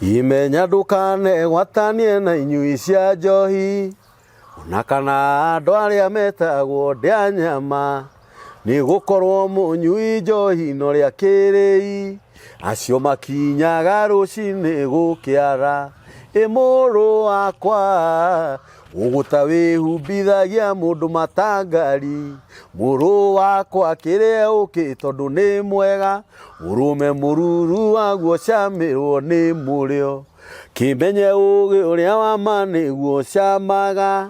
Imenya ndũkanegwatanie na inyui cia njohi, ona kana andũ arĩa metagwo ndĩa nyama, nĩ gũkorwo mũnyui njohi no rĩa kĩrĩi, acio makinyaga rũcinĩ gũkĩara. Ĩ mũrũ wakwa, ũgũta wĩhumbithagia mũndũ matangari, mũrũ wakwa kĩrĩa ũkĩ tondũ nĩ mwega, ũrũme mũruru waguo camĩrwo nĩ mũrĩo, kĩmenye ũgĩ ũrĩa wa ma nĩguo camaga,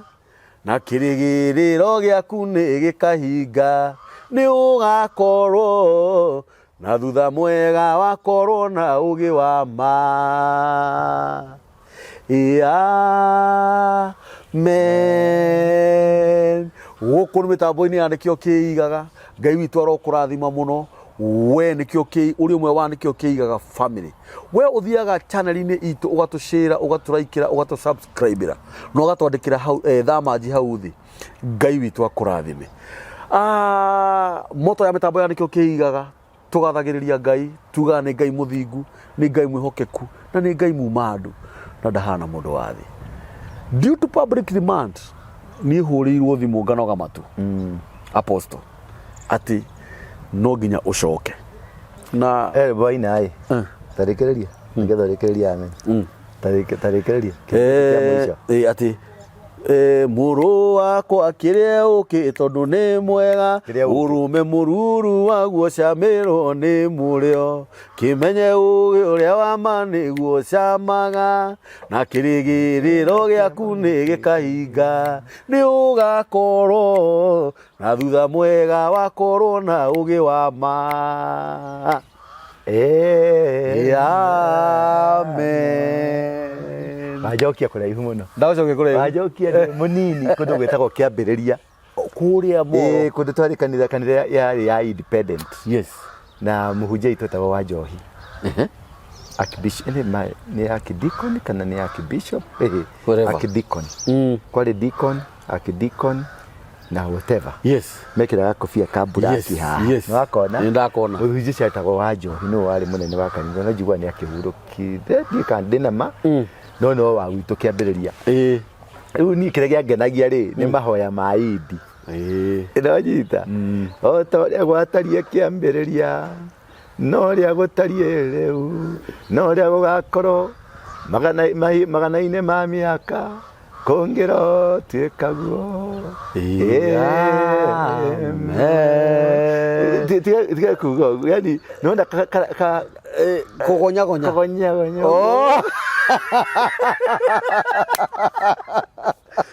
na kĩrĩgĩrĩro gĩaku nĩ gĩkahinga, nĩ ũgakorwo na thutha mwega wakorwo na ũgĩ wa ma. Amen. Gũkũ nĩ mĩtambo-inĩ ya nĩkĩo kĩigaga. Ngai witũ arokũrathima mũno. We nĩkĩo kĩ ũrĩ ũmwe wa nĩkĩo kĩigaga family. We ũthiaga channel-inĩ itũ ũgatũshare, ũgatũraikĩra, ũgatũsubscribĩra na ũgatwandĩkĩra hau thamanji hau thĩ. Ngai witũ akũrathime. Ah, moto ya mĩtambo ya nĩkĩo kĩigaga tũgathagĩrĩria Ngai tugaga nĩ Ngai mũthingu, nĩ Ngai mwĩhokeku na nĩ Ngai muma andũ na ndahana mũndũ wa thĩ. Due to public demand niĩ hũrĩirwo thimũ nganoga matũ apostle atĩ no nginya ũcoke na Eh, boina ĩ. Tarĩkĩrĩria. Nĩgetha ũrĩkĩrĩrie amen. Tarĩkĩrĩria. Kĩa mũico. Atĩ mũrũ wakwa kĩrĩa ũkĩ tondũ nĩ mwega, Kĩrĩa ũkĩ. ũrũme mũruru waguo camĩrwo nĩ mũrĩo, kĩmenye ũgĩ ũrĩa wa ma nĩguo camaga, na kĩrĩgĩrĩro gĩaku nĩ gĩkahinga, nĩ ũgakorwo na thutha mwega wakorwo na ũgĩ wa ma. Amen. Wanjokia kũraihu mũno. Ndacokia kũraihu. Wanjokia ndĩ mũnini kũndũ gwĩtagwo kĩambĩrĩria. Kũrĩa Moro. Ĩĩ, kũndũ twarĩ kanitha kanitha yarĩ ya independent. Yes. Na mũhunjia witũ etagwo Wanjohi. Archbishop, nĩ nĩ archdeacon kana nĩ archbishop? Ĩĩ, Whatever. archdeacon. Kwarĩ deacon, archdeacon na whatever. Yes. Mekĩraga kobia ka mburaki haha. Yes. Nĩwakona? Nĩ ndakona. Mũhunjia ũcio etagwo Wanjohi nĩwe warĩ mũnene wa kanitha no njiguaga nĩ akĩhurũkire ndiũĩ kana ndĩ na ma no no wa gwitũ kĩambĩrĩria. Ĩĩ. Rĩu niĩ kĩrĩa kĩangenagia rĩ nĩ mahoya ma Idi. Ĩĩ. Nĩwanyita? O ta ũrĩa gwatariĩ kĩambĩrĩria no ũrĩa gũtariĩ rĩu no ũrĩa gũgakorwo magana-inĩ ma mĩaka kũngĩrotuĩka guo. Amen. Tiga kuga ũguo yani nona ka Kũgonyagonya. Kũgonyagonya. Oh.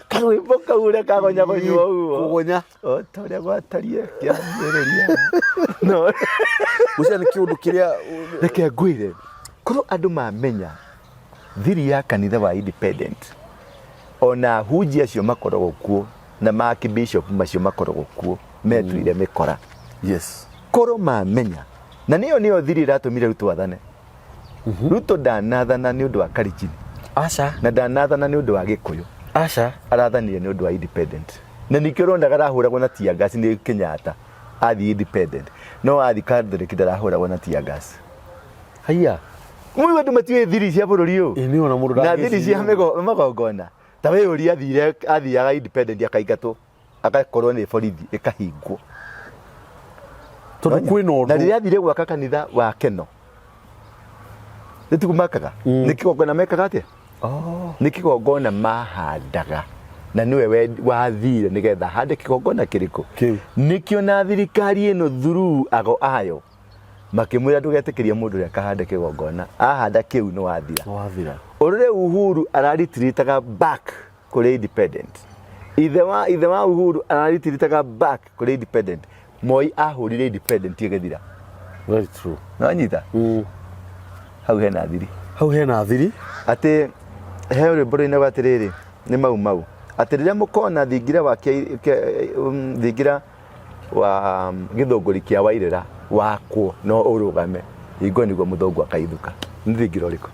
Karwĩmbo kau ũrĩa kagonyagonywo ũguo. Kũgonya. O ta ũrĩa gwatariĩ kĩambĩrĩria. No. Gũcia nĩ kĩũndũ kĩrĩa Reke ngwĩre, korwo andũ mamenya thiri ya kanitha wa independent ona hunjia acio makoragwo kuo na ma bishop macio makoragwo kuo metuire mĩkora. Yes. Korwo mamenya na nĩyo nĩyo thiri ĩratũmire Ruto athane. Ruto ndanathana nĩ ũndũ wa Kalenjin. Aca. Na ndanathana nĩ ũndũ wa Gĩkũyũ. Aca. Arathanire nĩ ũndũ wa independent. Na nĩkĩo ũronaga arahũragwo na tear gas nĩ Kenyatta athiĩ independent. No athiĩ Catholic ndarahũragwo na tear gas. Haiya. Mũigua andũ matiũĩ thiri cia bũrũri ũyũ. Ĩ nĩ ona mũndũ Na thiri cia magongona. Ta we ũria athire athiaga independent akaingatwo agakorwo nĩ borithi ĩkahingwo. Tondũ kwĩna ũndũ. Na rĩrĩa athire gwaka kanitha wa Keno. Nĩ makaga. Nĩ kĩgongona mekaga atĩa? Oh. Nĩ kĩgongona mahandaga. Na nĩwe wathire nĩgetha hande kĩgongona kĩrĩkũ? Kĩu. Nĩkĩo na thirikari ĩno through ago ayo makĩmwĩra ndũgetĩkĩrie mũndũ ũrĩa akahande kĩgongona ahanda kĩu nĩ wathira. Wathira. Ũrĩa Uhuru araritiritaga back kũrĩ independent. Ithe wa Uhuru araritiritaga back kũrĩ independent. Moi ahũrire independent ĩgĩthira. Very true. Nĩwanyita? Hau hena thiri. Hau hena thiri. Atĩ he rwĩmbo rũinagwo atĩrĩrĩ nĩ Mau Mau atĩ rĩrĩa mũkona thingira wa thingira wa gĩthũngũri kĩa Wairĩra wakwo no ũrũgame hingo nĩguo mũthũngũ akaithũka. Nĩ thingira ũrĩkũ?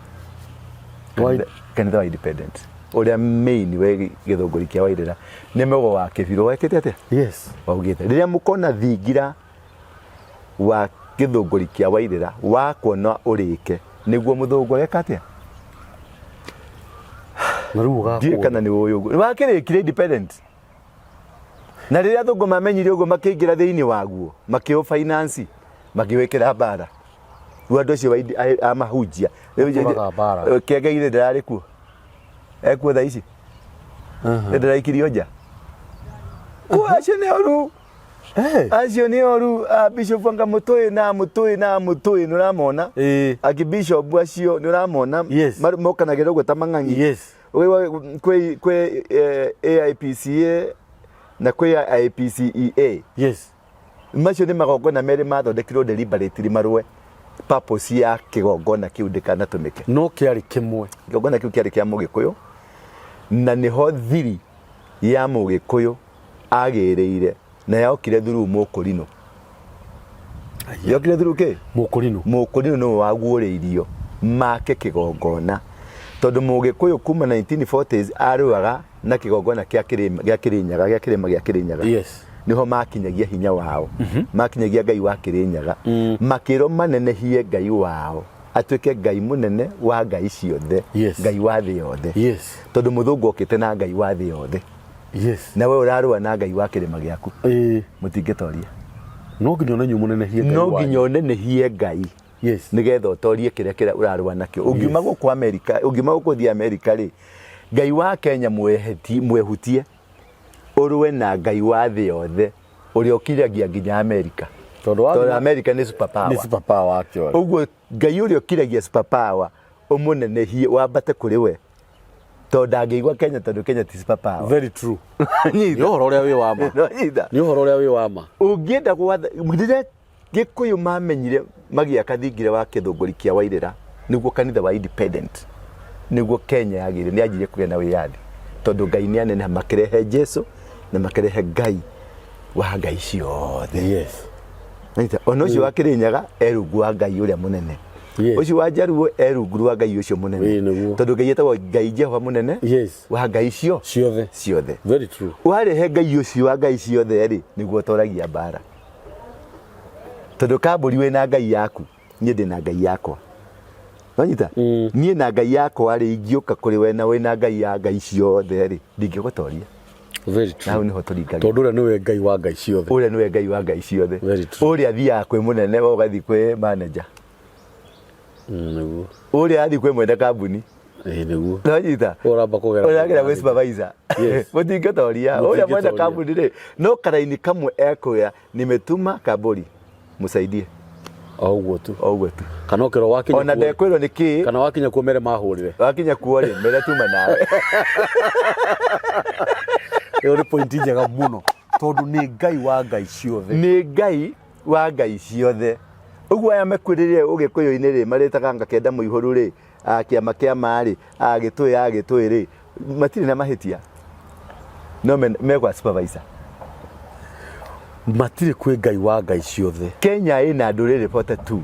Kanitha wa independent ũrĩa main we gĩthũngũri kĩa Wairĩra nĩ mũgo wa Kĩbirũ wekĩte atĩa? Yes. Waugĩte rĩrĩa mũkona thingira wa gĩthũngũri kĩa Wairĩra wakwo no ũrĩke nĩguo mũthũngũ ageka atĩa? Na rĩu ũgakwo. Ndiũĩ kana nĩ ũyũ ũguo wakĩrĩkire independent na rĩrĩa athũngũ mamenyire ũguo makĩingĩra thĩinĩ waguo makĩũ finance makĩwĩkĩra mbara rĩu andũ acio a mahunjia Matũraga mbara. kĩengei ndĩrarĩ kuo ekuo thaa ici ndĩraikirio nja Kuo acio nĩ oru Eh. acio nĩ oru a bishop anga mũtũĩ na mũtũĩ na mũtũĩ nĩ ũramona Ĩĩ. aki bishop acio nĩ ũramona Yes. Mokanagĩra ũguo ta mang'ang'i Yes. Ũgĩigua kwĩ kwĩ AIPCA na kwĩ IPCEA Yes. macio nĩ magongona merĩ mathondekirwo deliberately marũe purpose ya kĩgongona kĩu ndĩkanatũmĩke. No kĩarĩ kĩmwe. Kĩgongona kĩu kĩarĩ kĩa mũgĩkũyũ na nĩho thiri ya mũgĩkũyũ agĩrĩire na yokire through mũkũrinũ. Yokire through kĩ? Mũkũrinũ. Mũkũrinũ nĩwe waguũrĩirio make kĩgongona tondũ mũgĩkũyũ kuma 1940s arũaga na kĩgongona kĩa kĩrĩma gĩa Kĩrĩnyaga gĩa kĩrĩma gĩa Kĩrĩnyaga. Yes. Niho makinyagia hinya wao. Makinyagia Ngai wa Kĩrĩnyaga. Makĩrwo manenehie Ngai wao atuĩke Ngai mũnene wa ngai ciothe. Yes. Ngai wa thĩ yothe. Yes. Tondũ mũthũngũ okĩte na Ngai wa thĩ yothe. Yes. Na we ũrarũa na Ngai wa kĩrĩma gĩaku. Ĩĩ. Mũtingĩtoria. No nginya ona inyuĩ mũnenehie Ngai No wanyu. nginya ũnenehie Ngai. Yes. Nĩgetha ũtorie kĩrĩa kĩrĩa ũrarũa nakĩo. Ũngiuma gũkũ Amerika, ũngiuma gũkũ ũthiĩ Amerika rĩ, Ngai wa Kenya mwehutie ũrũe na Ngai wa thĩ yothe ũrĩa ũkiragia nginya Amerika. Tondũ wa Tondũ Amerika nĩ super power. Nĩ super power actually. Ũguo Ngai ũrĩa ũkiragia super power ũmũnenehie wambate kũrĩ we. Tondũ ndangĩigua Kenya tondũ Kenya ti super power. Very true. Nĩ ũhoro ũrĩa wĩ wa ma. Nĩwanyita? Nĩ ũhoro ũrĩa wĩ wa ma. Ũngĩenda gwatha rĩrĩa Gĩkũyũ mamenyire magĩaka thingira wa kĩthũngũri kĩa Wairĩra nĩguo kanitha wa independent nĩguo Kenya yagĩire nĩ yanjirie kũgĩa na wĩyathi tondũ Ngai nĩ aneneha makĩrehe Jesu na makĩrehe Ngai wa ngai ciothe. Yes. Nĩta, ona ũcio wa Kĩrĩnyaga e rungu wa Ngai ũrĩa mũnene. Yes. Ũcio wa Njaruo e rungu rwa Ngai ũcio mũnene. Ĩĩ, nĩguo. Tondũ Ngai etagwo Ngai Jehova mũnene Yes. wa ngai cio Ciothe. ciothe. Very true. Warehe Ngai ũcio wa ngai ciothe rĩ nĩguo ũtoragia mbara. Tondũ kambũri wĩna ngai yaku niĩ ndĩ na ngai yakwa. Wanyita? Niĩ na ngai yakwa rĩ ingĩũka kũrĩ we na wĩna ngai ya ngai ciothe rĩ ndingĩgũtoria. Very Na hau true. nĩho tũringagia. Tondũ ũrĩa nĩwe Ngai wa ngai ciothe. Ũrĩa nĩwe ngai wa ngai ciothe. Very true. Ũrĩa athiaga kwĩ mũnene we ũgathiĩ kwĩ manager. Nĩguo. Ũrĩa athiĩ kwĩ mwene kambuni. Ĩĩ nĩguo. Nĩwanyita? Ũramba kũgera. Ũragera gwĩ supervisor. Yes. Mũtingĩtoria. Ũrĩa mwene Mũtingĩtoria. kambuni rĩ no karaini kamwe ekwĩra nimetuma kamburi musaidie. O ũguo tu. O ũguo tu. Kana ũkĩrwo wakinya Ona kuo. ndekwĩrwo nĩ kĩ. Kana wakinya kuo mere mahũrĩre. Wakinya kuo rĩ mere tuma nawe. Ĩyo nĩ point njega mũno tondũ nĩ Ngai wa ngai ciothe. Nĩ Ngai wa ngai ciothe. Ũguo aya mekuĩrĩire ũgĩkũyũ-inĩ rĩ marĩtaga ngakenda mũihũru rĩ a kĩama kĩa ma rĩ a gĩtũĩ a gĩtũĩ rĩ matirĩ na mahĩtia no me gwa supervisor. Matirĩ kwĩ Ngai wa ngai ciothe. Kenya ĩna ndũrĩrĩ 42.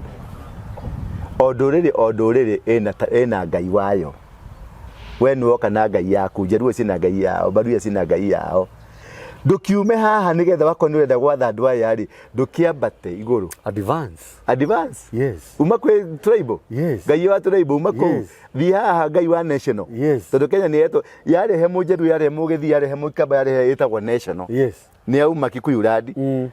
O ndũrĩrĩ o ndũrĩrĩ ĩna ngai wayo. We nĩ woka na ngai yaku, Njaruo ciĩna ngai yao, Baluya ciĩna ngai yao. Ndũkiume haha nĩgetha wakorwo nĩ ũrenda gwatha andũ aya rĩ, ndũkĩambate igũrũ. Advance. Advance. Yes. Uma kwĩ tribal. Yes. Ngai wa tribal uma kũu. Yes. Thiĩ haha ngai wa national. Yes. Tondũ Kenya nĩ yetwo yarehe mũnjaruo yarehe mũgĩthii yarehe mũikamba yarehe ĩtagwo national. Yes. Nĩ yauma Kikuyu land,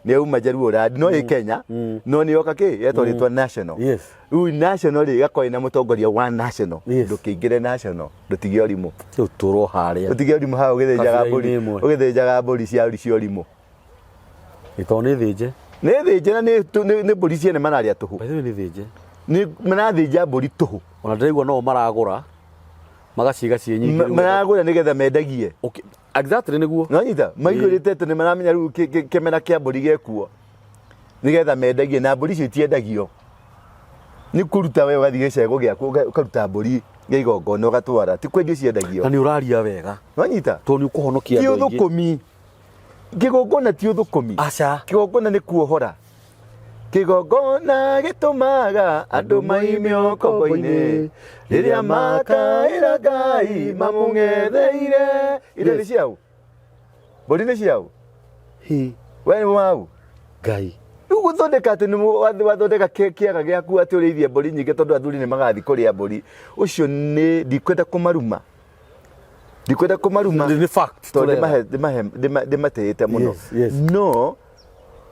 nĩ yauma Jaluo land, no ĩ Kenya, no nĩ yoka kĩ yetwo rĩtwa national. Yes. Rĩu national rĩ ĩgakorwo ĩna mũtongoria wa national. Yes. Ndũkĩingĩre national, ndũtige ũrimũ. Rĩu tũrwo harĩa. Ũtige ũrimũ haha ũgĩthĩnjaga Kabira-inĩ mbũri, ĩmwe. ũgĩthĩnjaga mbũri cia cia ũrimũ. Ĩ tondũ nĩ thĩnje. Nĩ thĩnje na nĩ mbũri ciene mararĩa tũhũ. By the way nĩ thĩnje. Nĩ marathĩnja mbũri tũhũ. Ona ndĩraigua no maragũra magaciga ciĩ nyingĩ. Maragũra nĩgetha mendagie. Okay. Exactly nĩguo. Nĩwanyita? Maiguĩrĩte atĩ nĩmaramenya rĩu kĩmera kĩa mbũri gĩkuo. Nĩgetha mendagie na mbũri icio itiendagio. Nĩ kũruta we ũgathiĩ gĩcegũ gĩaku ũkaruta mbũri ya igongona ũgatwara. Ti kwendio ciendagio. Na nĩ ũraria wega. Nĩwanyita? Tondũ nĩ ũkũhonokia Ti andũ aingĩ. ũthũkũmi. Kĩgongona ti ũthũkũmi. Aca. Kĩgongona nĩ kuohora. Kĩgongona gĩtũmaga andũ moime ũkombo-inĩ rĩrĩa makaĩra Ngai mamũng'etheire. Indo nĩ ciaũ? Mbũri nĩ ciaũ? Hi. We nĩ waũ? Ngai. Rĩu gũthondeka atĩ nĩ wathondeka kĩaga gĩaku atĩ ũrĩithie mbũri nyingĩ tondũ athuri nĩ magathiĩ kũrĩa mbũri. Ũcio nĩ ndikwenda kũmaruma. Ndikwenda kũmaruma. Nĩ fact tondũ tũrera. ndĩmatĩĩte mũno. Yes. No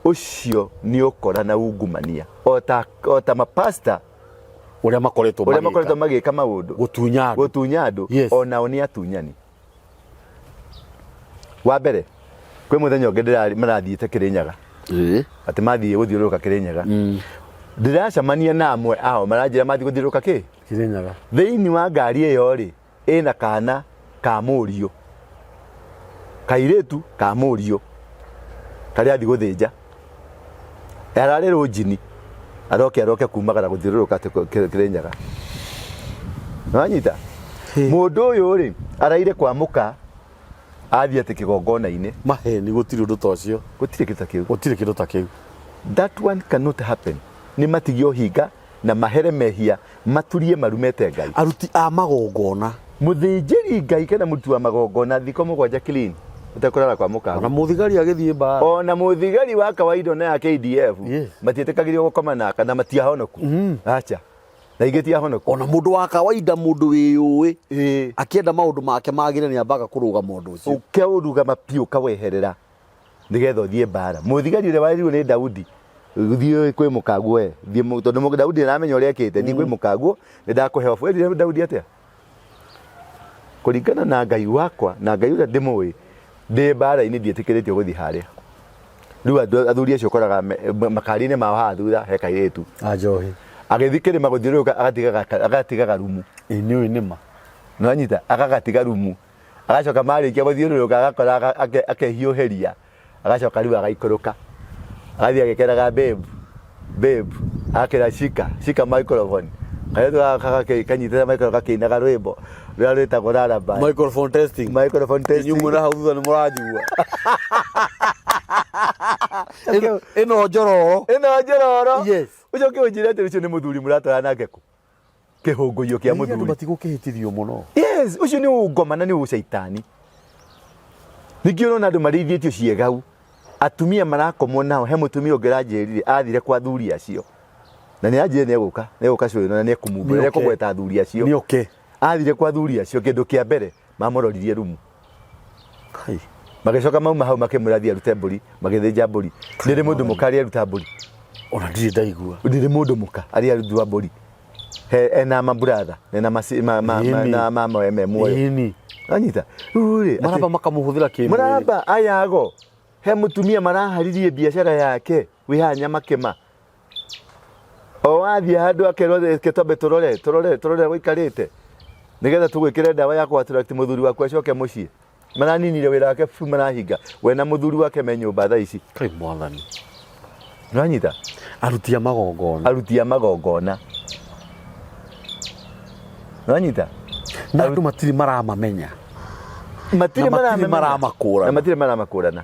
ũcio nĩ ũkora na ungumania ota mapasta Ũrĩa makoretwo ũrĩa magĩka. Makoretwo magĩka maũndũ. Gũtunya andũ. Gũtunya andũ. Onao nĩ atunyani. Wa mbere, kwĩ mũthenya ũngĩ marathiĩte Kĩrĩnyaga, atĩ mathiĩ gũthiũrũrũka Kĩrĩnyaga. Ndĩracemania na amwe ao maranjĩra mathiĩ gũthiũrũrũka kĩ Kĩrĩnyaga. Thĩinĩ wa ngari ĩyo rĩ, ĩna kana ka mũriũ, kairĩtu ka mũriũ karĩa athiĩ gũthĩnja, ararĩ rũnjini, aroke kumagara gũthiũrũrũka atĩ Kĩrĩnyaga. Nĩwanyita? Mũndũ ũyũ rĩ, araire kwa mũka, athiĩ atĩ kĩgongona-inĩ. Maheni, gũtirĩ ũndũ ta ũcio. Gũtirĩ kĩndũ ta kĩu. Gũtirĩ kĩndũ ta kĩu. That one cannot happen. Nĩ matige ũhinga na mahere mehia, maturie marumete Ngai. Aruti a magongona. Mũthĩnjĩri Ngai kana mũruti wa magongona thikũ 7 clean ũtekũrara kwa mũkawa. Ona mũthigari agĩthiĩ mbara. Ona mũthigari wa kawaida ona ya KDF matiĩtĩkagĩrio gũkoma naka na matiahonoku. Acha. Na ingĩ ti ahonoku. Ona mũndũ wa kawaida, mũndũ wĩyũĩ, akĩenda maũndũ make magĩre, nĩ ambaga kũrũgama ũndũ ũcio. Ũkeũrugama piũ, ũkaweherera nĩgetha ũthiĩ mbara. Mũthigari ũrĩa warirwo nĩ Daudi, thiĩ kwĩ mũkaguo we, thiĩ tondũ Daudi nĩaramenya ũrĩa ekĩte, thiĩ kwĩ mũkaguo, nĩ ndakũhe obu. Erire Daudi atĩa? Kũringana na Ngai wakwa na Ngai ũrĩa ndĩmũĩ, ndĩ mbara-inĩ ndiĩtĩkĩrĩtio gũthiĩ harĩa. Rĩu athuri acio ũkoraga makari-inĩ mao haha thutha he kairĩtu. A njohi. Agĩthiĩ kĩrĩma gũthiũrũrũka agatiga garumu. Ĩ nĩ ũĩ nĩma. Nĩwanyita? Agagatiga rumu. Agacoka marĩkia gũthiũrũrũka agakora akehiũhĩria, agacoka rĩu agaikũrũka, agathiĩ agĩkeraga, "Babe, babe," agakĩra, "Shika, shika microphone." Kairĩtu gaka kanyitĩte microphone gakĩinaga rwĩmbo rũrĩa rwĩtagwo lullaby. Microphone testing. Microphone testing. Inyuĩ mwĩna hau thutha nĩ mũranjigua? Ĩno njororo. Ĩno njororo. Yes. Ũcoke ũnjĩre atĩ ũcio nĩ mũthuri mũratwara nake kũ kĩhũngũyio kĩa Andũ mũthuri. Matigũkĩhĩtithio mũno. Yes, ũcio nĩ ũngoma na nĩ ũcaitani. Ningĩ ũrona andũ marĩithĩtio ciegau, atumia marakomwo nao. He mũtumia ũngĩ ũranjĩrire athire kwa athuri acio, na nĩ anjĩrire nĩ egũka show ĩno na nĩ ekũmumbũra, nĩ ekũgweta athuri acio. Nĩ oke. Athire kwa athuri acio, kĩndũ kĩa mbere mamũroririe rumu. Kai. Magĩcoka mauma hau makĩmwĩra athiĩ arute mbũri, magĩthĩnja mbũri. Nĩ rĩ mũndũ mũka arĩ aruta mbũri? Ona ndirĩ ndaigua. Nĩ rĩ mũndũ mũka arĩ aruta mbũri? He ena maburatha ena masi, ma, ma, ma, na mama we me muoyo. Anyita rĩu rĩ Maramba makamũhũthĩra kĩmwĩrĩ. Maramba ayago. He mũtumia maraharirie biacara yake wĩ haha Nyamakĩma, o wathiĩ handũ akerwo, "Reke twambe tũrore tũrore tũrore gũikarĩte nĩgetha tũgwĩkĩre ndawa ya kũ-attract mũthuri waku acoke mũciĩ." Maraninire wĩra wake biũ, marahinga, we na mũthuri wake me nyũmba thaa ici. Kai mwathani. Nĩwanyita? Aruti a magongona. Aruti a magongona, nĩwanyita? Na andũ matirĩ maramamenya. Matirĩ. Na matirĩ maramakũrana. Na matirĩ maramakũrana.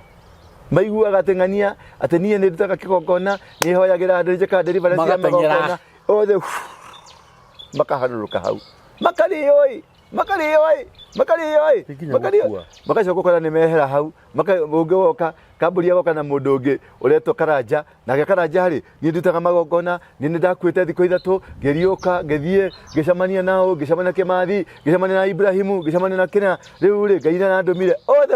Maiguaga atĩ ng'ania atĩ niĩ nĩ ndutaga kĩgongona, nĩ hoyagĩra andũ, njĩkaga deliverance ya Magateng'era. magongona othe, makaharũrũka hau, makarĩo ĩ, makarĩo ĩ, makarĩo ĩ. Nginya Makarĩo. gũkua. Magacoka gũkora nĩ mehera hau. Ũngĩ woka kambũri agoka na mũndũ ũngĩ ũretwo Karanja. Nake Karanja rĩ, "Niĩ ndutaga magongona, niĩ nĩ ndakuĩte thikũ 3, ngĩriũka, ngĩthiĩ ngĩcemania nao, ngĩcemania na Kĩmathi, ngĩcemania na Ibrahimu, ngĩcemania na kĩna, rĩu rĩ, Ngai nĩarandũmire othe."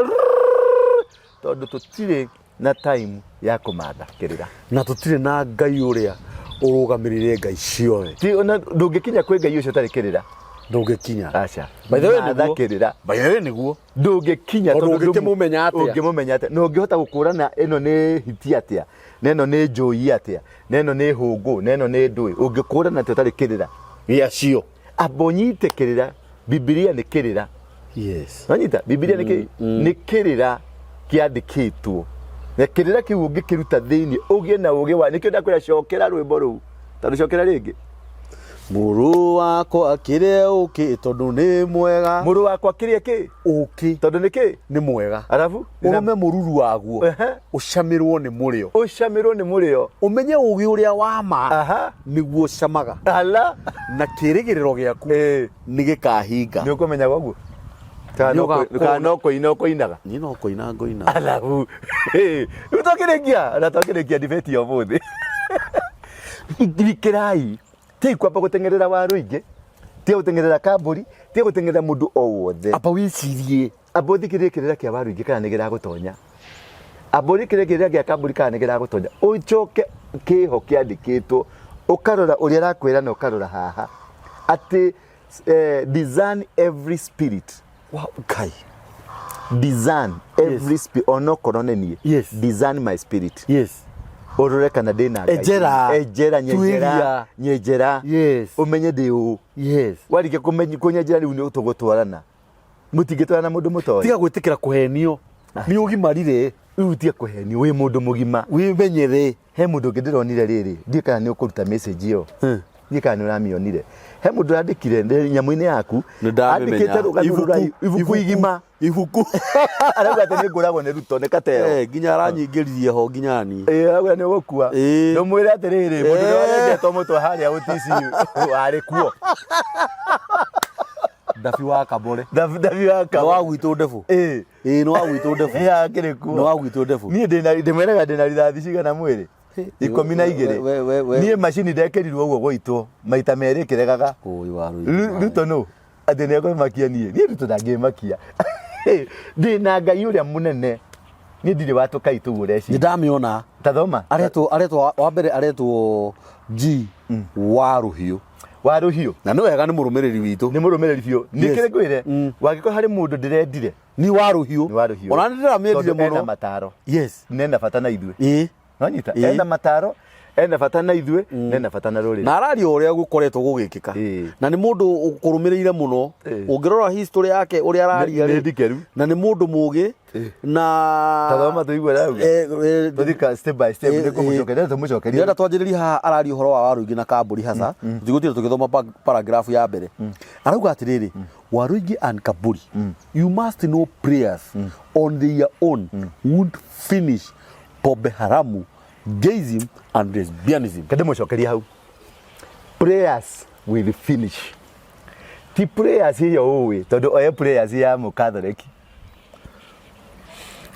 Tondũ tũtirĩ na time ya kũmatha kĩrĩra. Na tũtirĩ na Ngai ũrĩa ũrũgamĩrĩire ngai ciothe. Ti ona ndũngĩkinya kwĩ Ngai ũcio ũtarĩ kĩrĩra. Ndũngĩkinya. Aca. By the way, Matha nĩguo. kĩrĩra. By the way, nĩguo. Ndũngĩkinya. Tondũ ũngĩkĩmũmenya atĩa? Ũngĩmũmenya atĩa? Na ũngĩhota gũkũrana ĩno nĩ hiti atĩa, na ĩno nĩ njũi atĩa, na ĩno nĩ hũngũ, na ĩno nĩ ndũĩ? Ũngĩkũrana atĩa ũtarĩ kĩrĩra gĩacio? Amba ũnyite kĩrĩra. Bibilia nĩ kĩrĩra. Wanyita? Bibilia nĩ kĩ? Nĩ kĩrĩra kĩandĩkĩtwo, na kĩrĩra kĩu ũngĩkĩruta thĩinĩ ũgĩe na ũgĩ wa nĩkĩo ndakwĩra cokera rwĩmbo rũu, tondũ cokera rĩngĩ. Mũrũ wakwa, kĩrĩa ũkĩ, tondũ nĩ mwega. Mũrũ wakwa, kĩrĩa kĩ? Ũkĩ. Tondũ nĩ kĩ? Nĩ mwega. Arabu ũrũme mũruru waguo, ũcamĩrwo nĩ mũrĩo. Ũcamĩrwo nĩ mũrĩo. Ũmenye ũgĩ ũrĩa wa ma nĩguo ũcamaga. Ala. Na kĩrĩgĩrĩro gĩaku nĩ gĩkahinga. Nĩ ũkũmenya ũguo kana kana no kũina ũkũinaga? Niĩ no kũina ngũina. Arabu rĩu twakĩrĩkia, ona twakĩrĩkia debate ya ũmũthĩ, rikĩrai tei kwamba gũteng'erera waru ingĩ. Tiga gũteng'erera kambũri, tiga gũteng'erera mũndũ o wothe. Amba wĩcirie. Amba ũthikĩrĩrie kĩrĩra kĩa Waruingi kana nĩ kĩragũtonya. Amba ũthikĩrĩrie kĩrĩra gĩa kambũri kana nĩ kĩragũtonya. Ũcoke kĩho kĩandĩkĩtwo, ũkarora ũrĩa arakwĩra na ũkarora haha. Atĩ discern every spirit. Wow, Ngai. Discern every spirit. Onokorwo nĩ niĩ. Discern my spirit. Ũrore kana ndĩna Ngai. Enjera. Enjera, nyenjera. Tuĩria. Nyenjera. Ũmenye ndĩ ũ. Warĩkia kũnyenjera rĩu nĩ tũgũtwarana. Mũtingĩtwarana mũndũ mũtoĩ. Tiga gwĩtĩkĩra kũhenio. Nĩ ũgimarire. Rĩu tiga kũhenio, wĩ mũndũ mũgima. Wĩmenyere. He mũndũ ũngĩ ndĩronire rĩrĩ, ndiũĩ kana nĩ ũkũruta message ĩyo. Ndiũĩ kana nĩ ũramĩonire. He mũndũ ũrandĩkire nyamũ-inĩ yaku, Nĩ ndamĩmenya. andĩkĩte rũgano rũraihu, ibuku igima. Ibuku. Arauga atĩ nĩ ngũragwo nĩ Ruto, nĩ Kateo. Nginya aranyingĩririe ho nginya niĩ. Ĩĩ, arauga nĩ ũgũkua. Ndũmwĩre atĩrĩrĩ, mũndũ ũrĩa warengetwo mũtwe harĩa OTC warĩ kuo. Ndabi wa Kabore. Ndabi wa Nĩ Kabore. wa gwitũ ndebu. Ĩĩ, nĩ wa gwitũ ndebu. Ĩĩ, akĩrĩ kuo. Nĩ wa gwitũ ndebu. Niĩ ndĩmwĩraga ndĩna rithathi cigana mwĩrĩ? 12. We. Niĩ macini ndekĩrirwo ũguo gũitwo maita merĩ ĩkĩregaga. Ũĩ wa rũĩ. Ruto nũ? Atĩ nĩ ekũmakia niĩ. Niĩ Ruto ndangĩmakia. Ndĩna Ngai ũrĩa mũnene. Niĩ ndirĩ wa tũkai tũu ũreciria. Nĩ ndamĩona. Ta thoma. Aretwo wa mbere aretwo G wa Rũhiũ. Wa Rũhiũ. Na nĩ wega nĩ mũrũmĩrĩri witũ. Nĩ mũrũmĩrĩri biũ. Nĩ kĩrĩ ngwĩre, wangĩkorwo harĩ mũndũ ndĩrendire. Ni wa Rũhiũ. Nĩ wa Rũhiũ. Ona nĩ ndĩramĩendire Tondũ ena mũno. mataro. Yes. Na ena bata na ithuĩ. Nonyita? Ena mataro, ena bata na ithuĩ, na ena bata na rũrĩrĩ. Na araria ũrĩa gũkoretwo gũgĩkĩka. Na nĩ mũndũ ũkũrũmĩrĩire mũno. Ũngĩrora history yake ũrĩa araria Nĩ rĩ. ndikeru. Na nĩ mũndũ mũgĩ. Na Ta thoma tũigue arauga. Tũthika step by step, nĩ kũmũcokeria, tũmũcokerie. Ndĩrenda twanjĩrĩrie haha araria ũhoro wa Waruingi na Kambũri hasa. Tũtigũtinda tũgĩthoma paragraph ya mbere. Arauga atĩrĩrĩ, Waruingi and Kambũri, you must know prayers on their own won't finish pombe haramu, gayism and lesbianism. Kende mũcokerie hau. Prayers will finish. Ti prayers ĩyo ũĩ, tondũ oye prayers ya mũkatholeki.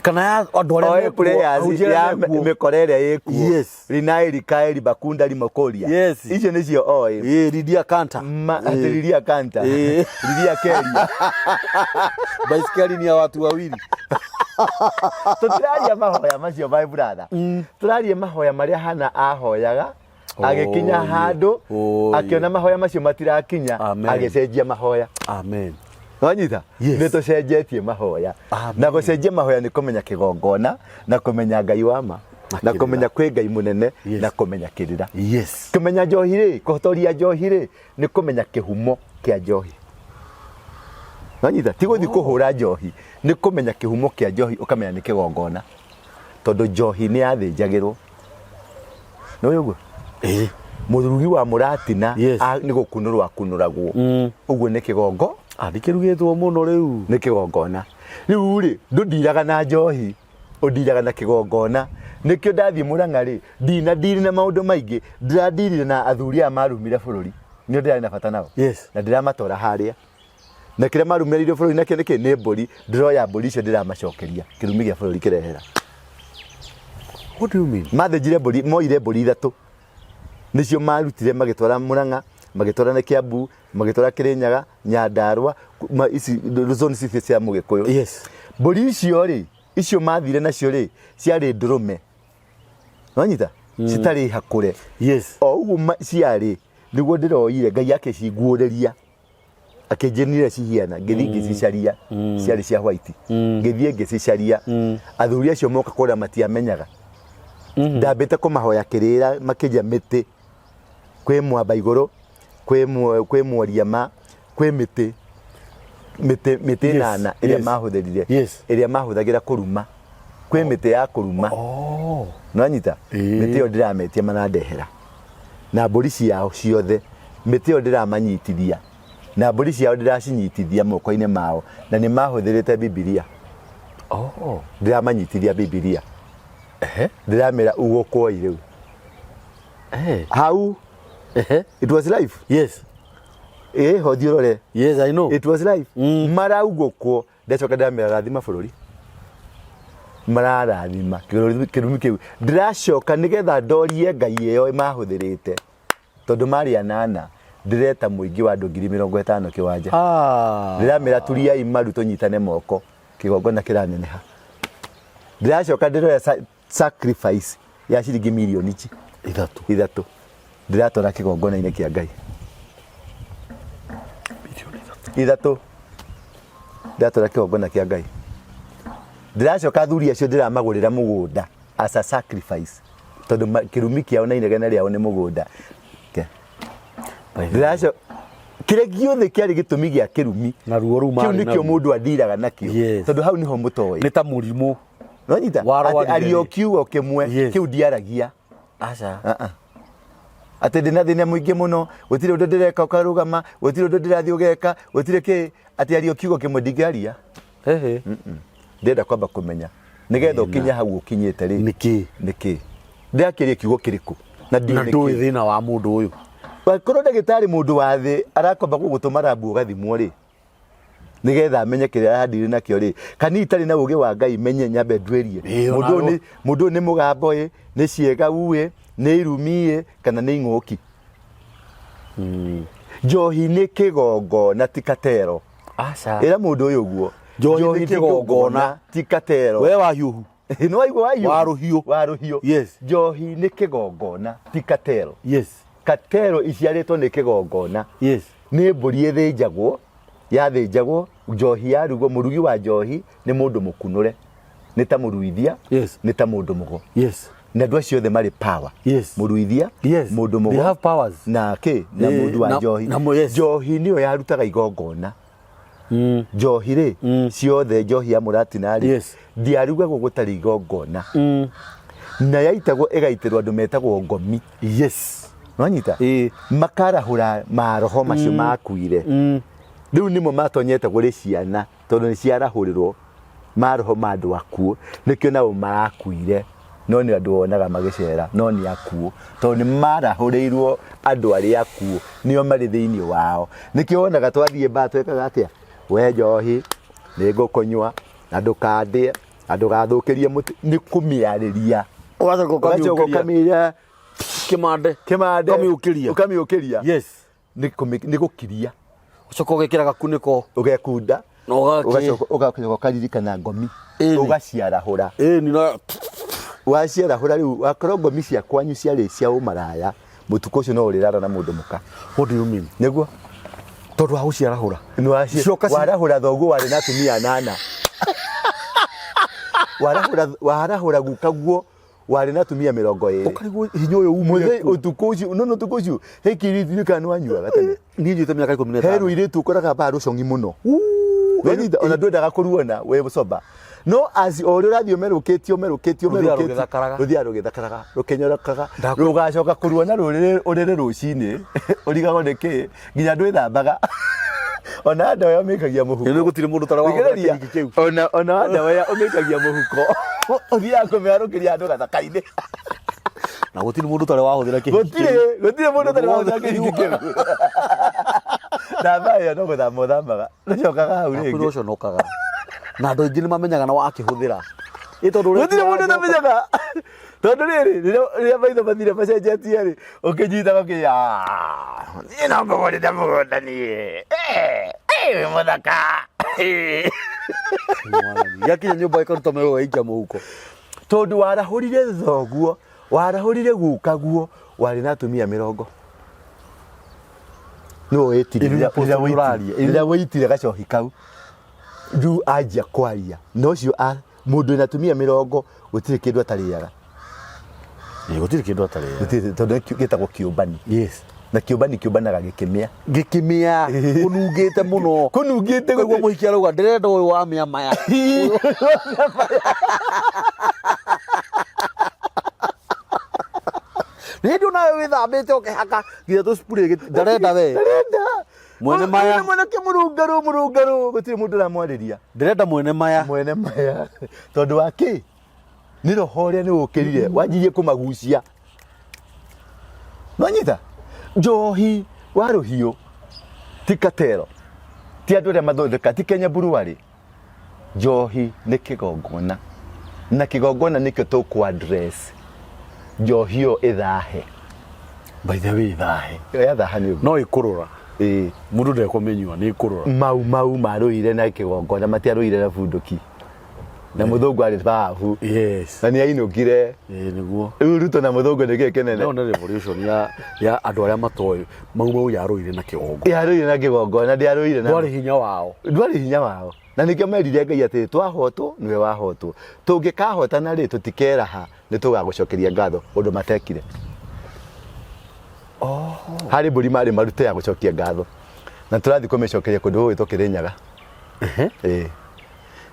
Kana ya andũ arĩa Oye mekuo, prayers ahunjia arĩa ya mekuo. mĩkora ĩrĩa ĩkuo. Rinai rikaeri bakunda limokoria. Icio nĩcio oĩ. Lidia Kanta. Atĩ Lidia Kanta. Lidia Keria. Baiskeli ni ya watu wawili. Tũtiraria mahoya macio my brother. Tũraria mahoya marĩa Hana ahoyaga agĩkinya handũ akĩona mahoya macio matirakinya agĩcenjia mahoya. Amen. Wanyita? Nĩ tũcenjetie mahoya. Na gũcenjia mahoya nĩ kũmenya kĩgongona na kũmenya Ngai wa ma na kũmenya kwĩ Ngai mũnene na kũmenya kĩrĩra. Kũmenya njohi rĩ, kũhotoria njohi rĩ, nĩ kũmenya kĩhumo kĩa njohi. Wanyita? Ti gũthiĩ kũhũra njohi, nĩ kũmenya kĩhumo kĩa njohi ũkamenya nĩ kĩgongona. Tondũ njohi nĩ yathĩnjagĩrwo. Nĩ ũĩ ũguo? Mũrugi wa mũratina nĩ gũkunũrwo akunũragwo. Ũguo nĩ kĩgongo. Ndikĩrugĩtwo mũno rĩu. Nĩ kĩgongona. Rĩu rĩ, ndũndiraga na njohi, ũndiraga na kĩgongona. Nĩkĩo ndathiĩ Mũrang'a rĩ, ndinandiri na maũndũ maingĩ, ndĩrandirire na athuri aya marumire bũrũri. Nĩo ndĩrarĩ na bata nao. Na ndĩramatwara harĩa. Na kĩrĩa marumĩrĩire bũrũri nakĩo nĩkĩ? Nĩ mbũri. Ndĩroya mbũri icio ndĩramacokeria. Kĩrumi gĩa bũrũri kĩrehera. What do you mean? Mathĩnjire mbũri, moire mbũri ithatũ. Nĩcio marutire magĩtwara Mũrang'a, magĩtwara na Kiambu, magĩtwara Kĩrĩnyaga, Nyandarua, ici zone ici cia Mũgĩkũyũ. Mbũri icio rĩ, icio mathire nacio rĩ, ciarĩ ndũrũme. Wanyita? Citarĩ hakũre. O ũguo ciarĩ, nĩguo ndĩroire, Ngai akĩcinguũrĩria. Akĩnjĩnire cihiana, ngĩthiĩ ngĩcicaria, ciarĩ cia white. Ngĩthiĩ ngĩcicaria. Athuri acio moka kũrĩa matiamenyaga. Ndambĩte kũmahoya kĩrĩra makĩnjia mĩtĩ. Kwĩ mwamba igũrũ, kwĩ mworiama, kwĩ mĩtĩ. Mĩtĩ, mĩtĩ ĩnana ĩrĩa mahũthĩrire. Ĩrĩa mahũthagĩra kũruma. Kwĩ mĩtĩ ya kũruma. Nĩwanyita? Mĩtĩ ĩyo ndĩrametia marandehera. Na mbũri ciao ciothe, mĩtĩ ĩyo ndĩramanyitithia. Na mbũri ciao ndĩracinyitithia moko-inĩ mao. Na nĩ mahũthĩrĩte Bibilia. Ndĩramanyitithia Bibilia. Ndĩramera ugũkwoi rĩu. Hau. It was life. Ho thiĩ ũrore. Yes, I know. It was life. Maraugũkwo. Ndacoka ndĩramera rathima bũrũri. Mararathima kĩrumi kĩu. Ndĩracoka nĩgetha ndorie Ngai ĩyo mahũthĩrĩte. Tondũ marĩ anana. Ndĩreta mũingĩ wa andũ 50,000 kĩwanja. Ah. Ndĩramera turiai maru tũnyitane moko, kĩgongona kĩraneneha. Ndĩracoka ndĩroya sacrifice ya ciringi mirioni ici 3. 3 ndĩratwara kĩgongona-inĩ kĩa Ngai. Mirioni 3. 3 ndĩratwara kĩgongona kĩa Ngai. Ndĩracoka athuri acio ndĩramagũrĩra mũgũnda as a sacrifice tondũ kĩrumi kĩao na inegene rĩao nĩ mũgũnda. Ke. Ndĩraco kĩrĩa gĩothe kĩarĩ gĩtũmi gĩa kĩrumi Na ruo rũu kĩu marĩ nĩkĩo naruo. mũndũ athiraga nakĩo Yes. tondũ hau nĩho mũtoĩ. Nĩ ta mũrimũ. Nĩwanyita? Warwarire Atĩ ario rĩ. kiugo kĩmwe Yes. kĩu ndiaragia. Aca. Ah, ah. Atĩ ndĩna thĩna mũingĩ mũno, gũtirĩ ũndũ ndĩreka ũkarũgama, gũtirĩ ũndũ ndĩrathiĩ ũgeka, gũtirĩ kĩ, atĩ ario kiugo kĩmwe ndingĩaria. Ehe. Ndĩrenda kwamba kũmenya nĩgetha ũkinye hau ũkinyĩte rĩ. Nĩkĩ? Nĩkĩ? Ndĩrakĩria kiugo kĩrĩkũ? Na ndiũĩ Na nĩkĩ. ndũĩ thĩna wa mũndũ ũyũ. Angĩkorwo ndagĩtarĩ mũndũ wa thĩ arakwamba gũgũtũma rambu ũgathimwo rĩ, nĩgetha amenye kĩrĩa arandirĩ nakĩo rĩ, kana itarĩ na ũgĩ wa Ngai menye nyambe nduĩrie. Ĩĩ, Mũndũ ũyũ onawe. mũndũ ũyũ nĩ mũgambo ĩ, nĩ ciĩga ĩ, nĩ irumi ĩ, kana nĩ ing'ũki. Njohi nĩ kĩgongona ti katero. Aca. Ĩra mũndũ ũyũ ũguo. Njohi nĩ kĩgongona. ti katero. We wahiũhu. Nĩ waigua wahiũhu? Wa rũhiũ. Wa rũhiũ. Yes. Njohi nĩ kĩgongona ti katero. Yes. Katero iciarĩtwo nĩ kĩgongona. Yes. Nĩ mbũri ĩthĩnjagwo, yathĩnjagwo, njohi yarugwo, mũrugi wa njohi nĩ mũndũ mũkunũre. Nĩ ta mũruithia, Yes. nĩ ta mũndũ mũgo. Yes. Na andũ acio othe marĩ power. Yes. Mũruithia, Yes. mũndũ mũgo. They have powers. Na kĩ? Na Eh, mũndũ wa njohi. na yes. Njohi nĩyo yarutaga igongona. Njohi rĩ, ciothe njohi ya mũratina rĩ, Yes. ndĩarugagwo gũtarĩ igongona. Na yaitagwo ĩgaitĩrwo andũ metagwo ngomi. Yes. Nwanyita? Ĩĩ. Makarahũra maroho macio makuire. Rĩu nĩmo matonyete kũrĩ ciana tondũ nĩ ciarahũrĩrwo maroho ma andũ akuũ nĩkĩo nao marakuire no nĩ andũ wonaga magĩcera no nĩ akuũ tondũ nĩ marahũrĩirwo andũ arĩa akuũ nĩo marĩ thĩinĩ wao nĩkĩo wonaga twathiĩ mbaa twekaga atĩa we njohi nĩ ngũkũnyua na ndũkandĩe na ndũgathũkĩrie mũtĩ nĩ kũmĩarĩria Ũgacoka ũgacoka ũkamĩũkĩria. ũkamĩra Kĩmande. kĩmande Ũkamĩũkĩria. ũkamĩũkĩria Yes. nĩ nĩ gũkiria Ũcoka ũgekĩra gakunĩko. ũgekunda Na ũgakĩ. ũgacoka ũgacoka ũkaririkana ngomi Ĩni. ũgaciarahũra Ĩni na waciarahũra rĩu wakorwo ngomi cia kwanyu ciarĩ cia ũmaraya mũtukũ ũcio no ũrĩrara na mũndũ mũka What do you mean? nĩguo Tondũ wa gũciarahũra. Nĩwaci- Cioka ci- warahũra thoguo warĩ na atumia anana warahũra warahũra gukaguo warĩ na atumia 20. Ũkarigwo hinya ũyũ umire Mũthenya kũ? ũtukũ ũcio no no ũtukũ ũcio he kĩirĩtu kana nĩwanyuaga tene. Niĩ nyuĩte mĩaka ikũmi na He ĩtano. rũirĩtu ũkoraga mbaa rũcong'i mũno. Wanyita ona ndwendaga kũruona wĩ sober. No as o ũrĩa ũrathiĩ ũmerũkĩtie ũmerũkĩtie Rũthiaga ũmerũkĩtie rũgĩthakaraga. rũthiaga rũgĩthakaraga rũkĩnyorokaga Ndakũ- rũgacoka kũruona rũrĩrĩ ũrĩrĩ rũcinĩ ũrigagwo nĩ kĩ nginya ndwĩthambaga ona ndawa ĩyo ũmĩikagia mũhuko Ĩno gũtirĩ mũndũ ũtarĩ wahũthĩra Thikĩrĩria, kĩhiki kĩu. ona ona ndawa ĩyo ũmĩikagia mũhuko ũthiaga kũmĩharũkĩria andũ gathaka-inĩ Na gũtirĩ mũndũ ũtarĩ wahũthĩra kĩhiki gũtirĩ kĩu. gũtirĩ mũndũ ũtarĩ Mũndũ wahũthĩra wothe kĩhiki kĩu namba ĩyo no gũthamba ũthambaga ndũcokaga hau Nakwĩra rĩngĩ ũconokaga. Na andũ aingĩ nĩ mamenyaga na wakĩhũthĩra. Ĩ tondũ ũrĩa gũtirĩ mũndũ ũtamenyaga tondũ rĩrĩ rĩrĩa rĩrĩa maitho mathire macenjetie rĩ ũkĩnyitaga ũkĩya niĩ no ngũgũrĩre mũgũnda niĩ Eh, eh, wĩ mũthaka Eh. Mwathani. Gĩakinya nyũmba ĩkaruta magego gaikia mũhuko. Tondũ warahũrire thoguo warahũrire gukaguo warĩ na atumia 20 nĩwe wĩtire Ĩrĩa rĩrĩa- rĩrĩa ũraria, wĩitire- rĩrĩa wĩitire gacohi kau rĩu anjia kwaria na ũcio mũndũ wĩna atumia 20 gũtirĩ kĩndũ atarĩaga. Ĩ, gũtirĩ kĩndũ atarĩaga. Gũtirĩ, tondũ nĩ gĩtagwo kĩũmbani. Yes. Na kĩũmbani kĩũmbanaga gĩkĩmĩa. Gĩkĩmĩa, kũnungĩte mũno. Kũnungĩte Ũkaigua mũhiki arauga ndĩrenda ũyũ wa mĩa maya. Nĩ hĩndĩ onawe wĩthambĩte ũkĩhaka nginya tũ spray ndarenda we. Ndarenda. Mwene maya. Ũyũ nĩ mwanake mũrũngarũ mũrũngarũ gũtirĩ mũndũ ũramwarĩria. Ndĩrenda mwene maya. Mwene maya. Tondũ wa kĩ? Nĩ roho ũrĩa nĩ ũkĩrire wanjirie kũmagucia. Nwanyita? Njohi wa rũhiũ ti katero ti andũ arĩa mathondeka ti Kenya Brewery. Njohi nĩ kĩgongona na kĩgongona nĩkĩo tũkũ address njohi ĩyo ĩthahe. By the way, thahe. Yathaha nĩ ũguo. No ĩkũrũra. Ĩĩ. Mũndũ ndekũmĩnyua nĩ ĩkũrũra. Mau Mau marũire na kĩgongona, matiarũire na bunduki, na mũthũngũ arĩ babu. Na nĩ ainũkire. Ĩĩ nĩguo. Rĩu Ruto na mũthũngũ nĩ kĩĩ kĩnene? No nĩ revolution ya andũ arĩa matoĩ Mau Mau yarũire na kĩgongona. Yarũire na kĩgongona, ndĩarũire na Ndwarĩ hinya wao. Ndwarĩ hinya wao. Na nĩkĩo merire Ngai atĩrĩ, twahotwo nĩwe wahotwo, tũngĩkahotana rĩ, tũtikeraha, nĩ tũgagũcokeria ngatho, ũndũ matekire. Harĩ mbũri marĩ marute ya gũcokia ngatho, na tũrathiĩ kũmĩcokeria kũndũ gũgwĩtwo Kĩrĩnyaga. Ĩĩ,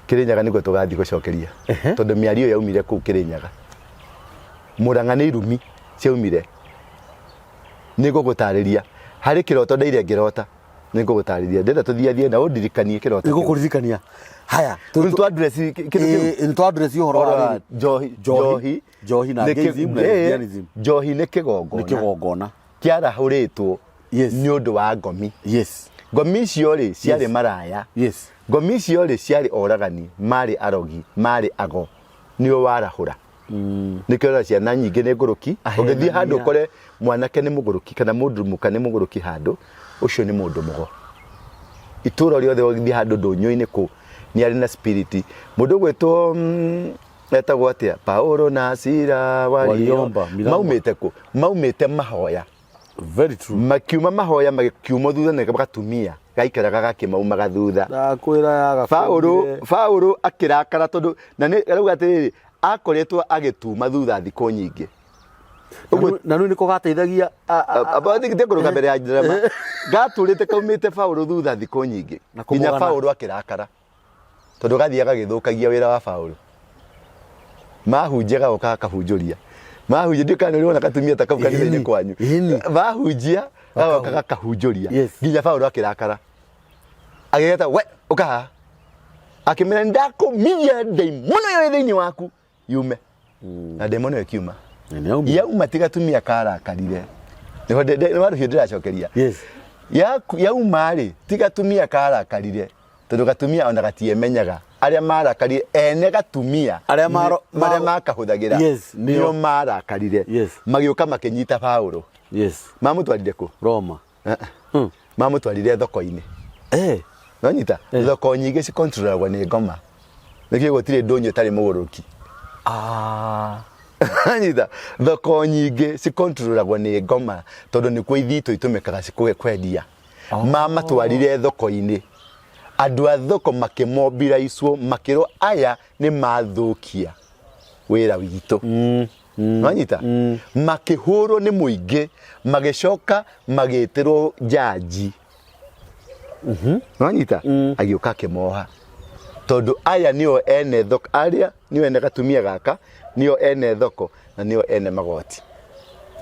Kĩrĩnyaga nĩkuo tũgathiĩ gũcokeria, tondũ mĩario yaumire kũu Kĩrĩnyaga. Mũrang'a nĩ irumi ciaumire. Nĩ ngũgũtarĩria harĩ kĩroto ndaire ngĩrota. Nĩ ngũgũtarĩria, ndĩrenda tũthiathiĩ na ũndirikanie kĩroto kĩu. Nĩngũkũririkania. Haya. Rĩu twa address kĩndũ kĩu. Ĩĩ, nĩ twa address ũhoro wa rĩrĩ. Njohi. Njohi. Njohi na Nĩ kĩ- gayism na ĩĩ, lesbianism. Njohi nĩ kĩgongona. Nĩ kĩgongona. Kĩarahũrĩtwo nĩ ũndũ wa ngomi. Ngomi icio rĩ ciarĩ maraya. Ngomi icio rĩ ciarĩ oragani, marĩ arogi, marĩ ago. Nĩo warahũra. Nĩkĩo ũrona ciana nyingĩ nĩ ngũrũki. Ũngĩthiĩ handũ ũkore mwanake nĩ mũgũrũki kana mũndũ mũka nĩ mũgũrũki handũ, ũcio nĩ mũndũ mũgo. Itũra rĩothe ũngĩthiĩ handũ ndũnyũ-inĩ kũ, nĩ arĩ na spirit. Mũndũ ũgwĩtwo etagwo atĩa? Paulo na Sila Waliomba, Milambo. Maumĩte kũ? Maumĩte mahoya. Very true. Makiuma mahoya magĩkiuma thutha nĩ gatumia gaikaraga gakĩmaumaga thutha. Ndakwĩra yaga Paulo Paulo akĩrakara tondũ na nĩ arauga atĩrĩrĩ, akoretwo agĩtuma thutha thikũ nyingĩ. Ũguo na rĩu nĩko gateithagia Abathigite kũrũga mbere ya nderema gatũrĩte kaumĩte Paulo thutha thikũ nyingĩ Na nginya kũmũgana. Paulo akĩrakara tondũ gathiaga gagĩthũkagia wĩra wa Paulo. Mahunjia gagoka gakahunjũria, mahunjia, ndiũ kana nĩ ũrĩ wona katumia ta kau kanitha-inĩ kwanyu. Mahunjia gagoka gakahunjũria nginya Paulo akĩrakara, agĩgeta, "We ũka haha," akĩmĩra, "Ndakũmithia ndaimono ĩyo ĩ thĩinĩ waku yume." Na ndaimono ĩyo ĩkiuma. Na nĩ yaumire. Yauma ti gatumia karakarire, nĩho nĩ warũhiũ ndĩracokeria. Yauma rĩ, ti gatumia karakarire, tondũ gatumia ona gatiemenyaga. Arĩa marakarire ene gatumia Arĩa marĩa makahũthagĩra nĩo. Nĩo marakarire. Magĩũka makĩnyita Paulo. Mamũtwarire kũ? Roma. Eh, eh. Mamũtwarire thoko-inĩ. Nonyita thoko nyingĩ cikontrolagwo nĩ ngoma, nĩkĩo gũtirĩ ndũnyũ ĩtarĩ mũgũrũki. Nyita thoko nyingĩ cikontrolagwo nĩ ngoma, tondũ nĩkuo ithitũ itũmĩkaga kwendia. Mamatwarire thoko-inĩ, andũ a thoko makĩmombiraicwo, makĩrwo aya nĩ mathũkia wĩra witũ. Nwanyita makĩhũrwo nĩ mũingĩ, magĩcoka magĩtĩrwo njanji. Nwanyita agĩũka akĩmoha, tondũ aya nĩo ene thoko, arĩa nĩo ene gatumia gaka, nĩo ene thoko na nĩo ene magoti.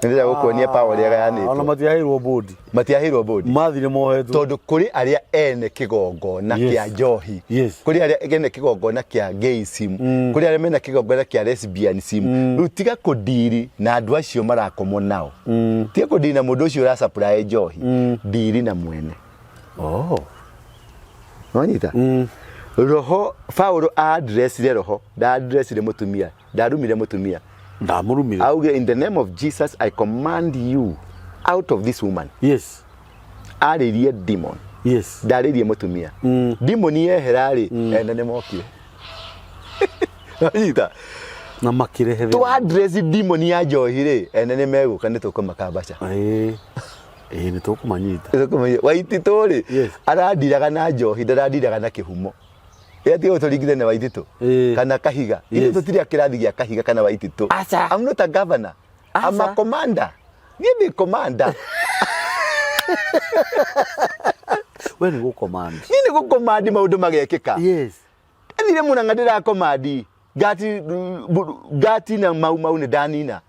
Nĩndĩrenda gũkuonia power ũrĩa Ona ĩgayanĩtwo. Matiaheirwo bodi. Matiaheirwo bodi. Mathire mohetwo. Tondũ kũrĩ arĩa ene kĩgongona kĩa njohi, kũrĩ arĩa ene kĩgongona kĩa gayism, kũrĩ arĩa mena kĩgongona kĩa lesbianism. Rĩu tiga kũndiri na andũ acio marakomwo nao, tiga kũndiri na mũndũ ũcio ũrasupply njohi, ndiri na mwene. Nwanyita roho Paulo addressire roho, ndaadressire mũtumia, ndarumire mũtumia. Ndamũrumire. Auge, "In the name of Jesus I command you out of this woman." Arĩrie demon. Ndarĩrie mũtumia. Demon yehera rĩ, ene nĩ mokire. Nwanyita Na makĩrehe thĩna. Twa address demon ya njohi rĩ, ene nĩ megũka, nĩ tũkũmakambaca. Ĩĩ. Ĩĩ, nĩ tũkũmanyita. Waititũ rĩ, arandiraga na njohi, ndarandiraga na kĩhumo. Ĩĩ tũringithanie na Waititũ kana Kahiga. Ithuĩ tũtirĩ a kĩrathi gĩa Kahiga kana Waititũ. Aca. I'm not a governor. I'm a Aca. commander. Niĩ ndĩ commander. We nĩ gũcommand. Niĩ nĩ gũcommand maũndũ magekĩka. Ndathire Mũrang'a ndĩracommand ngati ngati na Mau Mau nĩ ndanina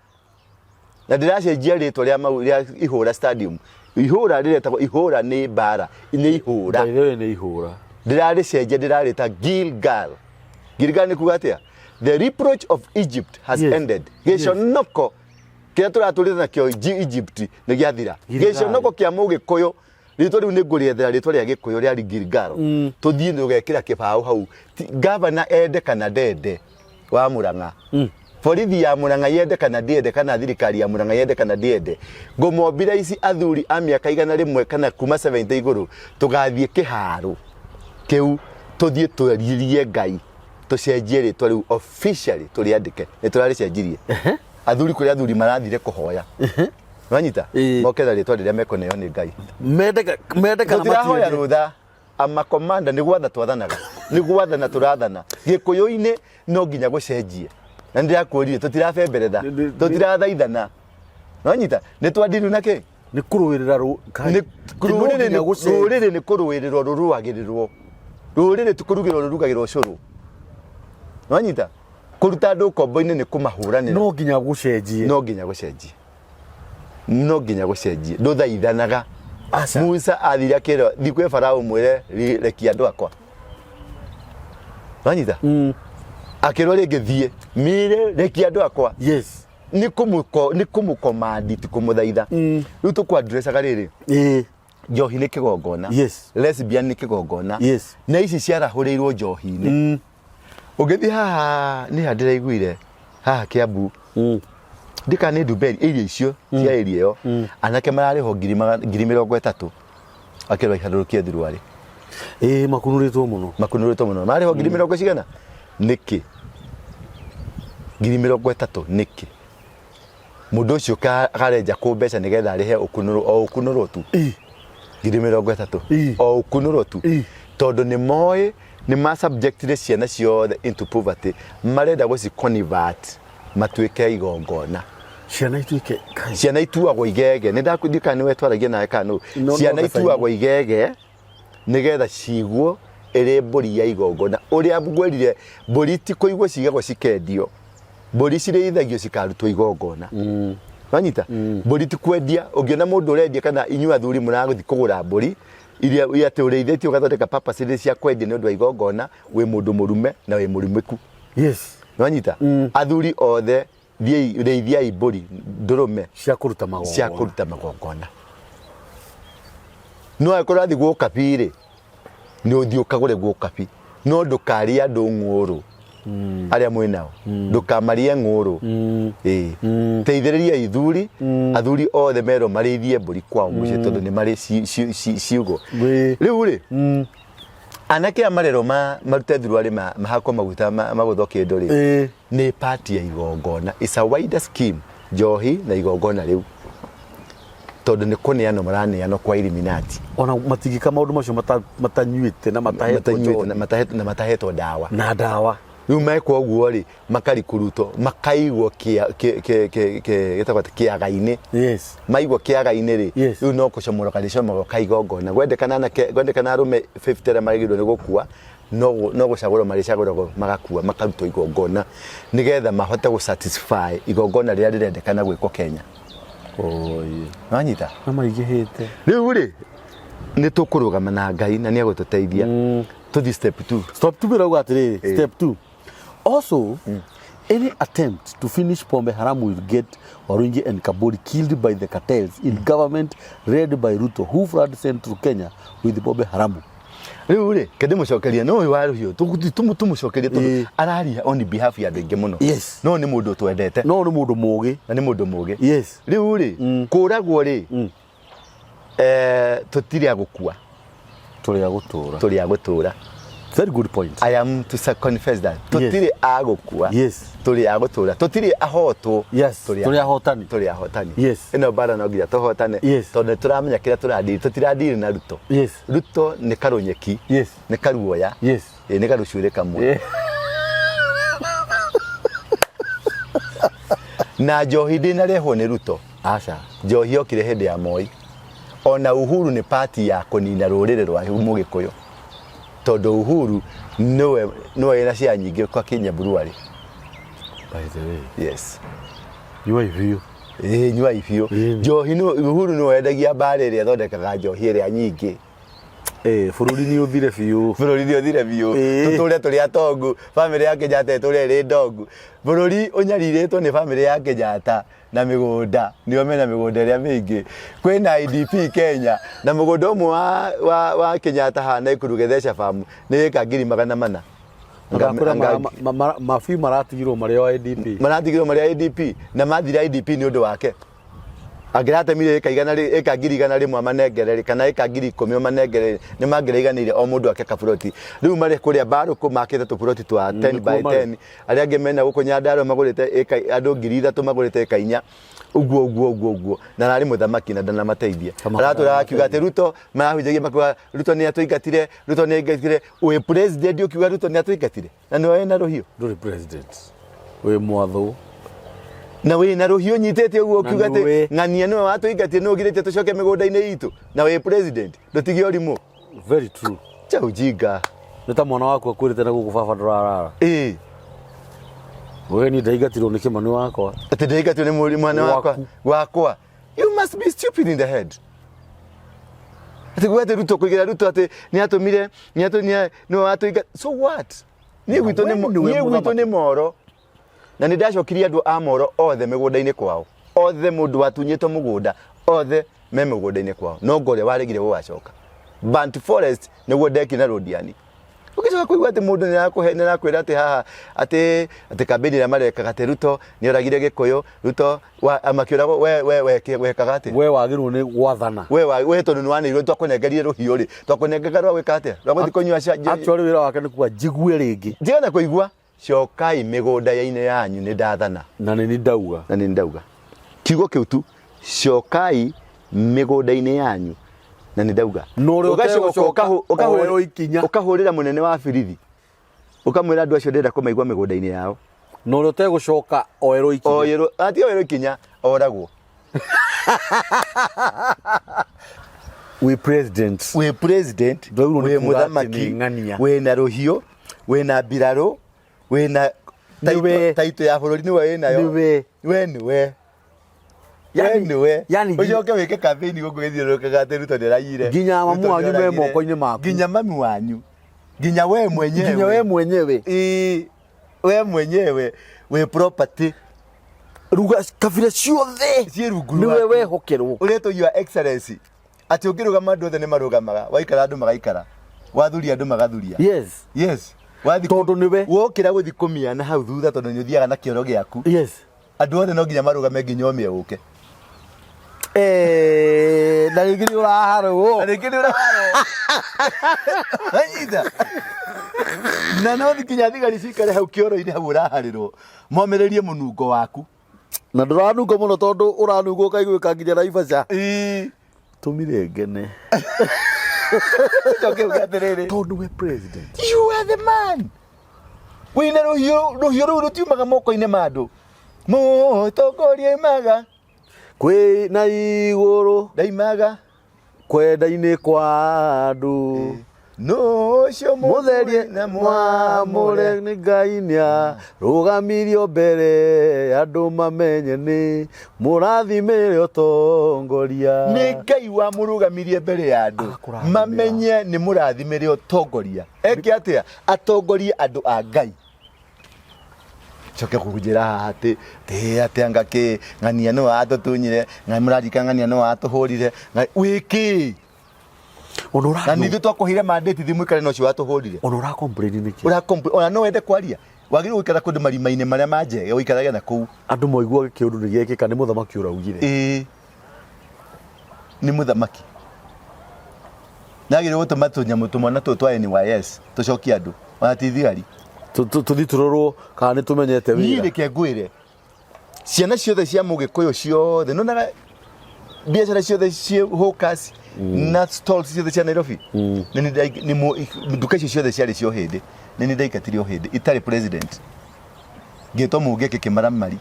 na ndĩracenjia rĩtwa rĩa Mau rĩa Ihũra Stadium. Ihũra rĩretagwo Ihũra nĩ mbara, nĩ ihũra. By the way, nĩ ihũra. Ndĩrarĩcenjia, ndĩrarĩta Gilgal. Gilgal nĩ kuga atĩa? The reproach of Egypt has ended. Gĩconoko kĩrĩa tũratũrĩte nakĩo Egypt nĩ gĩathira. Gilgal. Gĩconoko kĩa mũgĩkũyũ, rĩtwa rĩu nĩ ngũrĩethera rĩtwa rĩa gĩkũyũ rĩa Gilgal. Tũthiĩ tũgekĩra kĩbaũ hau. Gavana ende kana ndende wa Murang'a. Borithi ya Murang'a yende kana ndĩende, kana thirikari ya Murang'a yende kana ndĩende, ngũmombira ici athuri a mĩaka 100 kana kuma 70 igũrũ, tũgathiĩ kĩharo kĩu, tũthiĩ twaririe Ngai tũcenjie rĩtwa rĩu officially, tũrĩandĩke nĩ tũrarĩcenjirie. Athuri, kũrĩ athuri marathire kũhoya, wanyita? Ĩĩ. Moke na rĩtwa rĩrĩa mekũneo nĩ Ngai. Mende mende kana Tũtirahoya matiende. rũtha amakomanda, nĩ gwatha twathanaga, nĩ gwathana tũrathana. Gĩkũyũ-inĩ no nginya gũcenjie, na nĩ ndĩrakwĩrire tũtirabemberetha, tũtirathaithana, nonyita nĩ twandiru na kĩ. Nĩ kũrũĩrĩra rũ Kai. Nĩ- Ti no rũrĩrĩ nginya nĩ gũcenjie. rũrĩrĩ nĩ kũrũĩrĩrwo rũrũagĩrĩrwo, rũrĩrĩ ti kũrugĩrwo rũrugagĩrwo cũrũ, nonyita kũruta andũ ũkombo-inĩ nĩ kũmahũranĩra. No nginya gũcenjie. No nginya gũcenjie, no nginya gũcenjie, ndũthaithanaga. Aca. Musa athire akĩrwo thiĩ kwĩ Farao mwĩre rekia andũ akwa, wanyita? Akĩrwo rĩngĩ thiĩ mire rekia andũ akwa. Nĩ kũmũko nĩ kũmũkomandi, ti kũmũthaitha. Rĩu tũkwadrecaga rĩrĩ, njohi nĩ kĩgongona. Lesbian nĩ kĩgongona. Na ici ciarahũrĩirwo njohi-inĩ. Ũngĩthiĩ haha nĩ ha ndĩraiguire haha Kĩambu, ndikana nĩ Ndumberi, area icio cia area ĩyo, anake mararĩhwo 30,000 akĩrwo iharũrũkie thuruarĩ. Ĩĩ, makunũrĩtwo mũno. Makunũrĩtwo mũno, mararĩhwo ngiri mĩrongo cigana nĩkĩ? 30,000 nĩkĩ? Mũndũ ũcio karenja kũ mbeca nĩgetha arĩhe ũkunũrwo o ũkunũrwo tu? 30,000. O ũkunũrwo tu. Tondũ nĩ moĩ nĩ ma subjectire ciana ciothe into poverty, marenda gũci convert matuĩke igongona. Ciana ituĩke Kai. Ciana ituagwo igege, nĩ ndakwĩria kana nĩwe twaragia nawe kana nũ. No, Ciana no, ituagwo igege nĩgetha cigwo ĩrĩ mbũri ya igongona. Ũrĩa ngwĩrire, mbũri ti kũigwo cigagwo cikendio, mbũri cirĩithagio cikarutwo igongona, wanyita? Mbũri ti kwendia. Ũngĩona mũndũ ũrendia kana inyuĩ athuri mũragũthiĩ kũgũra mbũri iria atĩ ũrĩithĩtie ũgathondeka purpose cia kwendia nĩ ũndũ wa igongona, wĩ mũndũ mũrume na wĩ mũrumĩku. Wanyita? Athuri othe thiĩi rĩithiai mbũri ndũrũme cia kũruta magongona. Cia kũruta magongona. No angĩkorwo ũrathiĩ gũkabi rĩ, nĩ ũthiĩ ũkagũre gũkabi, no ndũkarĩe andũ ng'ũrũ arĩa mwĩ nao, ndũkamarĩe ng'ũrũ. Ĩĩ, teithĩrĩria ithuri, athuri othe merwo marĩithie mbũri kwao mũciĩ tondũ nĩ marĩ ciugo. Rĩu rĩ, anake aya marerwo marute thuruarĩ, mahakwo maguta, magũthwo kĩndũ rĩ, nĩ part ya igongona. It's a wider scheme, njohi na igongona rĩu, tondũ nĩ kũneanwo maraneanwo kwa Illuminati. Ona matingĩka maũndũ macio matanyuĩte na matahetwo matanyuĩte njohi. Na matahetwo ndawa. Na ndawa. Rĩu mekwo ũguo rĩ, makarikurutwo, makaigwo gĩtagwo atĩ kĩaga-inĩ. Maigwo kĩaga-inĩ rĩ, rĩu no gũcomorwo karĩcomorwo ka igongona. Gwendekana anake, gwendekana arũme 50 arĩa magĩrĩirwo nĩ gũkua, no gũcagũrwo marĩcagũragwo magakua, makarutwo igongona nĩgetha mahote gũ satisfy igongona rĩrĩa rĩrendekana gwĩkwo Kenya. Oi. Wanyita? Na maingĩhĩte. Rĩu rĩ, nĩ tũkũrũgama na Ngai na nĩ egũtũteithia. Tũthiĩ step 2. Step 2 ĩrauga atĩrĩrĩ, step 2, also any attempt to finish pombe haramu will get Waruingi and Kabori killed by the cartels in government led by Ruto who flood central Kenya with pombe haramu. Rĩu rĩ, ke ndĩmũcokerie no ũyũ wa rũhiũ tũmũcokerie tondũ araria on behalf ya andũ aingĩ mũno. No nĩ mũndũ twendete. No nĩ mũndũ mũgĩ. Na nĩ mũndũ mũgĩ. Rĩu rĩ, kũragwo rĩ, tũtirĩ a gũkua. Tũrĩ a gũtũra. Tũrĩ a gũtũra. Very good point. I am to confess that tũtirĩ a gũkua. Tũrĩ a gũtũra, tũtirĩ ahotwo. Tũrĩ ahotani. Tũrĩ ahotani. Ĩno mbara no nginya tũhotane. Tondũ nĩ tũramenya kĩrĩa tũradiri, tũtiradiri na Ruto. Ruto nĩ karũnyeki. Nĩ karuoya. Ĩ, nĩ garucuĩrĩ kamwe. Na njohi ndĩnarehwo nĩ Ruto. Aca. Njohi yokire hĩndĩ ya Moi. Ona Uhuru nĩ pati ya kũnina rũrĩrĩ rwa mũgĩkũyũ, tondũ Uhuru nĩwe wĩna cia nyingĩ kwa Kenya Brewery. By the way. Yes. Nyuai biũ. Ĩĩ, nyuai biũ. Njohi Uhuru nĩwe wendagia mbara ĩrĩa ĩthondekaga njohi ĩrĩa nyingĩ. Eh, bũrũri nĩ ũthire biũ. Bũrũri nĩ ũthire biũ. Tũtũre tũrĩ atongu, bamĩrĩ ya Kenyatta ĩtũre ĩrĩ ndongu. Bũrũri ũnyarirĩtwo nĩ bamĩrĩ ya Kenyatta na mĩgũnda, nĩo mena mĩgũnda ĩrĩa mĩingĩ. Kwĩna IDP Kenya na mũgũnda ũmwe wa Kenyatta haha Naikuru Gethesha Farm nĩ ĩka 400,000. Ndakũra mabiu maratigirwo marĩ o IDP. Maratigirwo marĩ IDP na mathire IDP nĩ ũndũ wake. Angĩratemire ĩka igana ĩka 100,000 amanengere rĩ, kana ĩka 10,000 amanengere nĩ mangĩraiganĩire o mũndũ ake kaburoti. Rĩu marĩ kũrĩa Mbarũkũ makĩte tũburoti twa 10 by 10, arĩa angĩ mena gũkũ Nyandarua magũrĩte ĩka andũ 3,000 magũrĩte ĩka 4 ũguo ũguo ũguo ũguo, na ararĩ mũthamaki na ndanamateithia. Aratũraga akiuga atĩ Ruto marahunjagia makiuga Ruto nĩ atũingatire, Ruto nĩ aingatire. Wĩ president ũkiuga Ruto nĩ atũingatire na nĩwe wĩna rũhiũ? Ndũrĩ president, wĩ mwathũ. Na wĩna rũhiũ nyitĩte ũguo ũkiuga atĩ ng'ania nĩwe watũingatire, nĩwe ũgirĩtie tũcoke mĩgũnda-inĩ itũ, na wĩ president, ndũtige ũrimũ. Very true. Cha ujinga. Nĩ ta mwana waku akwĩrĩte na gũkũ baba ndũrarara. Ĩĩ. We niĩ ndaingatirwo nĩ Kĩmani wakwa. Atĩ ndaingatirwo nĩ mwana wakwa. Wakwa. You must be stupid in the head. Atĩ kuga atĩ Ruto kũigĩra Ruto atĩ nĩ atũmire nĩ atũmire nĩ watũinga so what? Niĩ gwitũ nĩ niĩ gwitũ nĩ Moro. Na nĩ ndacokirie andũ a Moro othe mĩgũnda-inĩ kwao. Othe mũndũ watunyĩtwo mũgũnda othe me mũgũnda-inĩ kwao. No ngo ũrĩa waregire gũgacoka. Burnt forest nĩguo ndekire na Londiani. Ũgĩcoka kũigua atĩ mũndũ nĩ arakũhe nĩ arakwĩra atĩ haha atĩ atĩ kambĩini ĩrĩa marekaga atĩ Ruto nĩ oragire Gĩkũyũ, Ruto wa makĩũragwo we we we wekaga atĩa? We wagĩrĩirwo nĩ gwathana. We wa we tondũ nĩ wanĩirwo twakũnengerire rũhiũ rĩ, twakũnengera rwa gwĩka atĩa? Rwa gũthiĩ kũnyua ca Actually wĩra wake nĩ kuga njigue rĩngĩ. Ndigana kũigua cokai mĩgũnda-inĩ yanyu nĩ ndathana. Na nĩ niĩ ndauga. Na nĩ ndauga. Kiugo kĩu tu, cokai mĩgũnda-inĩ yanyu na nĩ ndauga. Na ũrĩa Ũgacoka ũtegũcoka oerwo ikinya. Ũkahũrĩra mũnene wa birithi. Ũkamwĩra andũ acio ndĩrenda kũmaigua mĩgũnda-inĩ yao. Na ũrĩa ũtegũcoka oerwo ikinya. Oerwo, ati oerwo ikinya, oragwo. Wĩ president. Wĩ president, Ndwagĩrĩirwo nĩ wĩ kuga atĩ mũthamaki, nĩ ng'ania. wĩ na rũhiũ, wĩ na mbirarũ, wĩ na Nĩwe. taito ya bũrũri nĩwe wĩ nayo. Nĩwe. We nĩwe. Yani- We nĩwe. yani Ũcoke wĩke campaign gũkũ gĩthiũrũrũkaga atĩ Ruto nĩaraiyire. Nginya mamu Ruto wanyu me nĩoragire. moko-inĩ maku. Nginya mami wanyu. Nginya we mwenyewe. Nginya we mwenyewe. Ĩĩ, we mwenyewe wĩ property. Ruga kabira ciothe Ciĩ rungu nĩwe rwaku. wehokerwo. Ũretwo your excellency. Atĩ ũngĩrũgama andũ othe nĩ marũgamaga, waikara andũ magaikara, wathuria andũ magathuria. Yes. Yes. Wathi Tondũ nĩwe. Wokĩra gũthi kũmia na hau thutha tondũ nĩ ũthiaga na kĩoro gĩaku. Yes. Andũ othe no nginya marũgame nginya ũmĩe ũke. Eh, na rĩngĩ nĩ ũraharwo. Na rĩngĩ nĩ ũraharwo. Wanyita. Na no nginya thigari cikare hau kĩoro-inĩ hau ũraharĩrwo. Momĩrĩrie mũnungo waku. Na ndũranunga mũno tondũ ũranunga ũkaiguĩka nginya Naivasha. Ĩĩ. Tũmire ngene. Coke uge atĩrĩrĩ. Tondũ we president. You are the man. Wĩna rũhiũ, rũhiũ rũu rũtiumaga moko-inĩ ma andũ. Mũtongoria aimaga. Kwĩ na igũrũ. Ndaimaga. Kwenda-inĩ kwa andũ. Nũ ũcio Mũtherie na mwamũre nĩ Ngai nĩarũgamirio mbere andũ mamenye nĩ mũrathimĩre ũtongoria. Nĩ Ngai wamũrũgamirie mbere ya andũ Agakũrathimĩra. mamenye nĩ mũrathimĩre ũtongoria. Eke atĩa? Atongorie andũ a Ngai. Coke kũnjĩra haha atĩ tĩ atĩ anga kĩ ng'ania nĩwe watũtunyire, mũrarika ng'ania nĩwe watũhũrire. Wĩ kĩ? Ona ũra Na nithuĩ twakũheire mandate thiĩ mũikare na ũcio watũhũrire. Ona ũra complain nĩkĩ? Ũra complain ona no wende kwaria. Wagĩrĩirwo gũikara kũndũ marima-inĩ marĩa ma njege ũikarage na kũu. Andũ maiguage kĩũndũ nĩ gĩekĩka nĩ mũthamaki ũraugire. Ĩĩ. Nĩ mũthamaki. Nĩagĩrĩirwo gũtũma tũnyamũ tũmwana tũtũ twa NYS tũcokie andũ. Ona ti thigari. Tũthiĩ tũrorwo kana nĩ tũmenyete Niĩ wĩra. reke ngwĩre ciana ciothe cia mũgĩkũyũ ciothe nĩonaga biacara ciothe ciĩ hawkers na stalls ciothe cia Nairobi Nĩ niĩ ndai- nĩ mũ- nduka icio ciothe ciarĩ cia ũhĩndĩ nĩ niĩ ndaingatire ũhĩndĩ itarĩ president ngĩtwo mũngĩkĩ kĩmaramari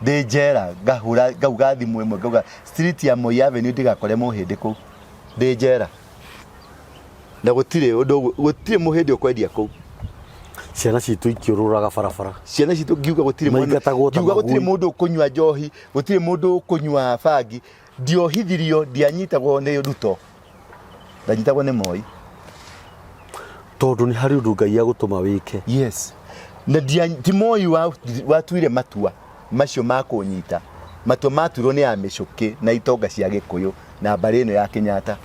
ndĩ njera ngahũra ngauga thimũ ĩmwe ngauga street ya Moi Avenue ndigakore mũhĩndĩ kũu ndĩ njera na gũtirĩ ũndũ gũtirĩ mũhĩndĩ ũkwendia kũu Ciana citũ ikĩũrũraga barabara. Ciana citũ ngiuga gũtirĩ mwana- Maingatagwo ta ngiuga gũtirĩ magui. mũndũ ũkũnyua njohi gũtirĩ mũndũ ũkũnyua bangi ndiohithirio ndianyitagwo nĩ Ruto ndanyitagwo nĩ Moi. Tondũ nĩ harĩ ũndũ Ngai agũtũma wĩke. Yes na ndia, ti Moi wa, watuire matua macio ma kũnyita matua matuirwo nĩ a mĩcũkĩ na itonga cia Gĩkũyũ na mbarĩ ĩno ya Kenyatta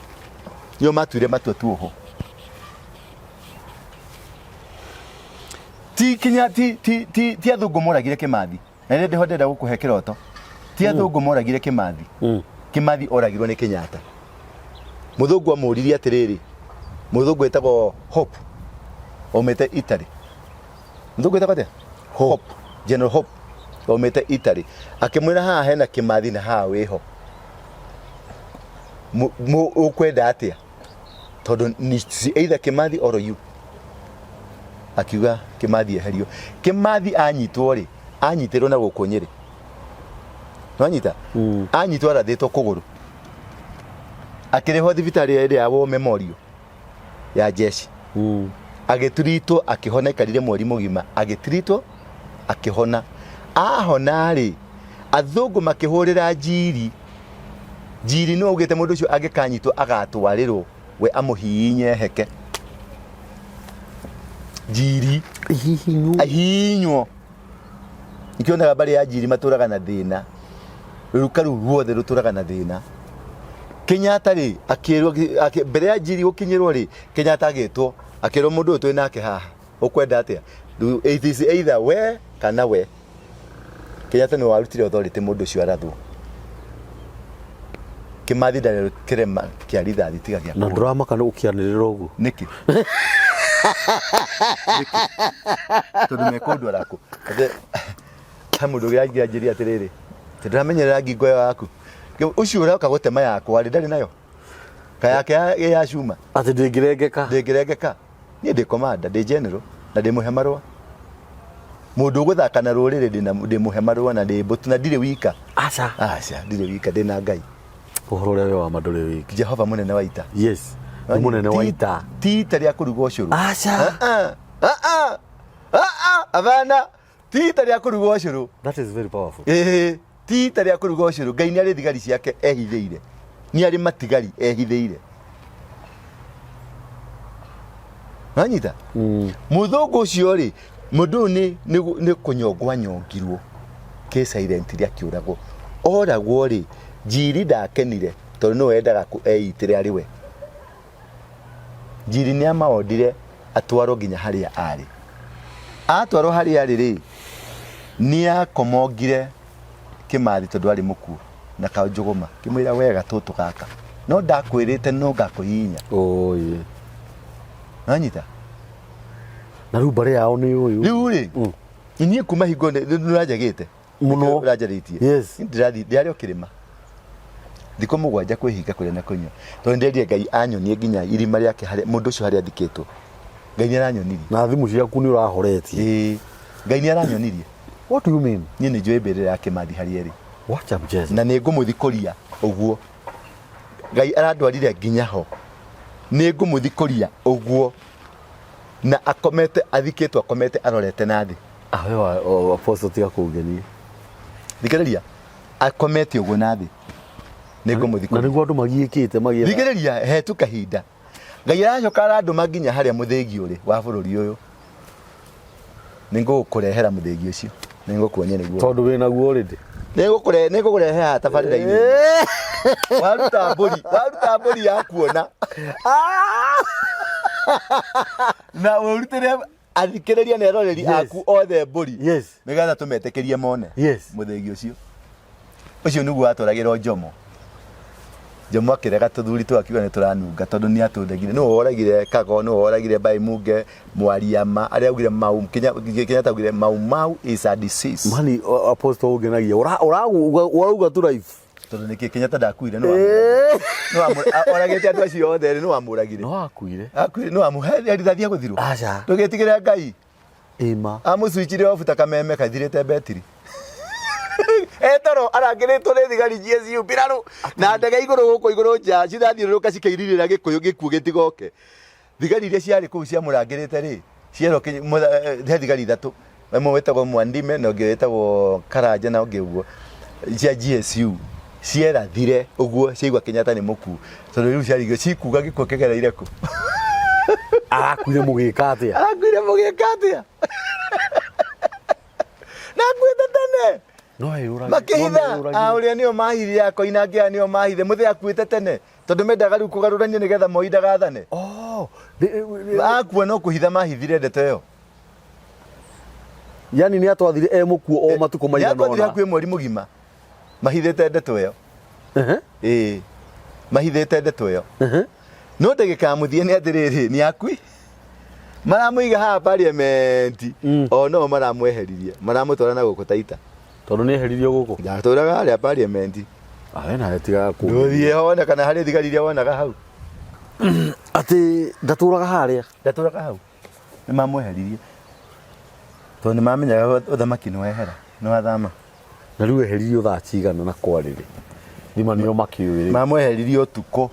nĩo matuire matua tuoho. Ti kinya ti ti ti ti athũngũ moragire Kĩmathi. Na nĩ ndĩho ndĩrenda gũkũhe kĩroto. Ti athũngũ moragire Kĩmathi. Kĩmathi oragirwo nĩ Kenyatta. Mũthũngũ amũririe atĩrĩrĩ, mũthũngũ wĩtagwo Hope aumĩte Italy. Mũthũngũ wĩtagwo atĩa? Hope. General Hope aumĩte Italy. Akĩmwĩra haha hena Kĩmathi na haha wĩho. Ũkwenda atĩa? Tondũ ni either Kĩmathi or you. Akiuga Kĩmathi eherio. Kĩmathi anyitwo rĩ, anyitĩrwo na gũkũ Nyĩrĩ. Nwanyita? Anyitwo arathĩtwo kũgũrũ. Akĩrĩhwo thibitarĩ ĩrĩa ya War Memorial ya jeshi. Agĩtiritwo akĩhona, aikarire mweri mũgima agĩtiritwo akĩhona. Ahona rĩ, athũngũ makĩhũrĩra njiri. Njiri nĩ augĩte mũndũ ũcio angĩkanyitwo agatwarĩrwo we amũhihinye heke. Njiri Ihihinywo. Ahihinywo. Nikĩonaga mbarĩ ya njiri matũraga na thĩna. Rũruka rũu ruothe rũtũraga na thĩna. Kenyatta rĩ, akĩrwo, mbere ya njiri gũkinyĩrwo rĩ, Kenyatta agĩtwo, akĩrwo mũndũ ũyũ twĩ nake haha, ũkwenda atĩa? Rĩu it is either we kana we. Kenyatta nĩwe warutire authority mũndũ ũcio arathwo. Kĩmathi ndarĩ kĩrema kĩa rithathi tiga gĩa Na kũgũrũ. ndũramaka nĩ gũkĩanĩrĩra ũguo. Nĩkĩ? Nĩkĩ? Tondũ mekũndwara kũ? Atĩ, he mũndũ ũngĩ anjĩrire atĩrĩrĩ, atĩ ndũramenyerera ngingo ĩyo yaku. Ũcio ũroka gũtema yakwa rĩ, ndarĩ nayo? Kayake ya cuma. Atĩ ndĩngĩrengeka. Ndĩngĩrengeka. Niĩ ndĩ commander, ndĩ general na ndĩ mũhe marũa. Mũndũ ũgũthaka na rũrĩrĩ ndĩ mũhe marũa na ndĩ mbũtũ na ndirĩ wika. Aca. Aca, ndirĩ wika, ndĩ na Ngai. Ũhoro ũrĩa wĩ wa ma ndũrĩ wiki. Jehova mũnene wa ita. Yes. Nĩ mũnene wa ita. Ti ita rĩa kũruga ũcũrũ. Aca. Ah, ah, ah, ah, abana. Ti ita rĩa kũruga ũcũrũ. That is very powerful. Ĩĩ, ti ita rĩa kũruga ũcũrũ. Ngai nĩ arĩ thigari ciake ehithĩire. Nĩ arĩ matigari ehithĩire. Wanyita? Mũthũngũ ũcio rĩ, mũndũ ũyũ nĩ kũnyongwo anyongirwo kĩ silent akĩũragwo. Oragwo rĩ, Njiri ndakenire tondũ nĩwe wendaga eitĩre arĩ we. Njiri nĩ amaondire atwarwo nginya harĩa arĩ. Atwarwo harĩa arĩ rĩ, nĩ akomongire Kĩmathi tondũ arĩ mũkuũ na kanjũgũma kĩmwĩra wega tũtũ gaka no ndakwĩrĩte no ngakũhihinya. Oi. Wanyita? Na rĩu mbarĩ yao nĩ ũyũ. Rĩu rĩ, niĩ kuma hingo nĩ ũranjagĩte. Mũno. Ũranjarĩtie. Yes. Ndĩrathiĩ ndĩrarĩ o kĩrĩma. Thikũ mũgwanja kwĩhinga kũrĩa na kũnyua. Tondũ nĩnderire Ngai anyonie nginya irima rĩake harĩa mũndũ ũcio harĩa athikĩtwo. Ngai nĩ aranyonirie. Na thimũ ciaku nĩ ũrahoretie. Ĩĩ. Ngai nĩ aranyonirie. What do you mean? Niĩ nĩ njũĩ mbĩrĩra ya Kĩmathi harĩa ĩrĩ. Wacha mchezo. Na nĩ ngũmũthikũria ũguo. Ngai arandwarire nginya ho. Nĩ ngũmũthikũria ũguo. Na akomete, athikĩtwo akomete arorete na thĩ. Ah, we wa o, apostle tiga kũngenia. Thikĩrĩria. Akomete ũguo na thĩ. Nĩ Na ngũmũthikũria. nĩguo andũ magiĩkĩte magĩetha. Thikĩrĩria, hetu kahinda. Ngai aracoka arandũma nginya harĩa mũthĩgi ũrĩ wa bũrũri ũyũ. Nĩ ngũkũrehera mũthĩgi ũcio. Nĩ ngũkuonia nĩguo. Tondũ wĩ naguo already. Nĩ ngũkũrehe nĩ ngũkũrehe haha tabarĩra-inĩ. Waruta mbũri, waruta mbũri ya kuona. Na ũrutĩre athikĩrĩria na eroreri Yes. aku othe mbũri. Yes. Nĩgetha tũmetĩkĩrie mone. Yes. Mũthĩgi ũcio. Ũcio nĩguo watwaragĩrwo Njomo. Njomo akĩrega tũthuri tũu akiuga nĩ tũranunga tondũ nĩ atũregire. Nĩwe woragire Kago, nĩwe woragire Mbai Munge, Mwariama, arĩa augire Mau, Kenyatta augire Mau Mau is a disease. Mani apostle ũngenagia. Ũrauga tu life. Tondũ nĩkĩ Kenyatta ndakuire nĩ wamũragire. Nĩ wamũragire. Oragĩte andũ acio othe rĩ nĩ wamũragire. No akuire. Akuire nĩ wamũhe rithathi egũthirwo. Aca. Ndũgetigĩre Ngai. Ĩma. Amũcwicire obu ta kameme kathirĩte betiri. Etoro arangĩrĩtwo nĩ thigari GSU mbirarũ na ndege igũrũ gũkũ igũrũ nja cirathiũrũrũka cikĩirirĩra gĩkũyũ gĩkuũ gĩtigoke. Thigari iria ciarĩ kũu ciamũrangĩrĩte rĩ, cierwo he thigari ithatũ, ĩmwe wĩtagwo Mwandime na ũngĩ wĩtagwo Karanja na ũngĩ ũguo, cia GSU cierathire ũguo ciaigua Kenyatta nĩ mũkuũ tondũ rĩu ciarigio cikuga gĩkuũ kĩgereire kũ. Arakuire mũgĩka atĩa? Arakuire mũgĩka atĩa? Na akuĩte tene. No eyũragire. Makĩhitha a ũrĩa nĩo mahithire akoinange aya nĩo mahithe mũthee akuĩte tene tondũ mendaga rĩu kũgarũrania nĩgetha Moi ndagathane. Oh, akua no kũhitha mahithire ndeto ĩyo. Yani nĩ atwathire e mũkuo o matukũ maigana Nĩatwathire ũna. hakuhĩ mweri mũgima mahithĩte ndeto ĩyo. Ĩĩ, mahithĩte ndeto ĩyo. No ndagĩka ya mũthia nĩ atĩrĩrĩ, nĩ akui maramũiga haha parliament, o no maramweheririe, maramũtwara na gũkũ Taita. Tondũ nĩ eheririo gũkũ. Ndatũraga harĩa parliament. Awe nawe tigaga kũ. Ndũthiĩ hone kana harĩ thigari iria wonaga hau. Atĩ ndatũraga harĩa. Ndatũraga hau. Nĩ mamweheririe tondũ nĩ mamenyaga ũthamaki nĩ wehera, nĩ wathama. Na rĩu eheririo thaa cigana na kwarĩrĩ? Thima nĩo makĩũĩ rĩu. Mamweheririe ũtukũ.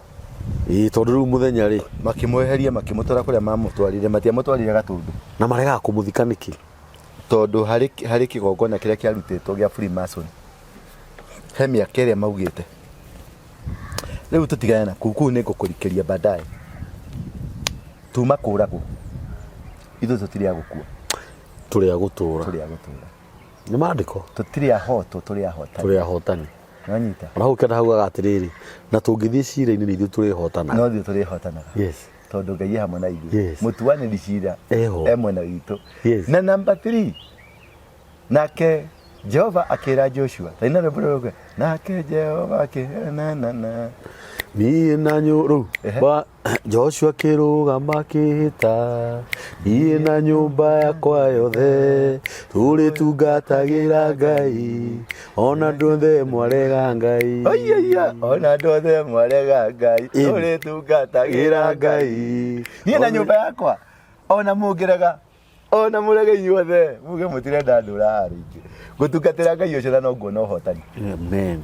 Ĩĩ, tondũ rĩu mũthenya rĩ. Makĩmweheria, makĩmũtwara kũrĩa mamũtwarire. Matiamũtwarire Gatũndũ. Na maregaga kũmũthika nĩkĩ? Tondũ harĩ kĩgongona kĩrĩa kĩarutĩtwo gĩa Freemason, he mĩaka ĩrĩa maugĩte. Rĩu tũtigane na kũu, kũu nĩ ngũkũrikĩria baadaye. Tuma kũragwo, ithuĩ tũtirĩ a gũkua. Tũrĩ a gũtũra. Tũrĩ a gũtũra. Nĩ maandĩko. Tũtirĩ ahotwo, tũrĩ ahotani. Tũrĩ ahotani. Nĩwanyita? Ona hau kenda haugaga atĩrĩrĩ, na tũngĩthiĩ cira-inĩ nĩ ithuĩ tũrĩhotanaga. No ithuĩ tũrĩhotanaga. Yes. Tondũ Ngai e hamwe na ithuĩ. Yes. Mũtuanĩri cira Eho. e mwena witũ. Yes. Na namba 3, nake Jehova akĩra Joshua, ta ina rwĩmbo rũrũ, nake Jehova akĩra na na na. Niĩ na rĩu wa Joshua akĩrũgama akĩhĩta, niĩ na nyũmba yakwa yothe tũrĩtungatagĩra Ngai, ona andũ othe mwarega Ngai. Oiya, ona andũ othe mwarega Ngai, tũrĩtungatagĩra Ngai. Niĩ na nyũmba yakwa, ona mũngĩrega, ona mũrege inyuothe, muge mũtirenda ndũra haha rĩngĩ, ngũtungatĩra Ngai ũcio na no nguona ũhotani. Amen.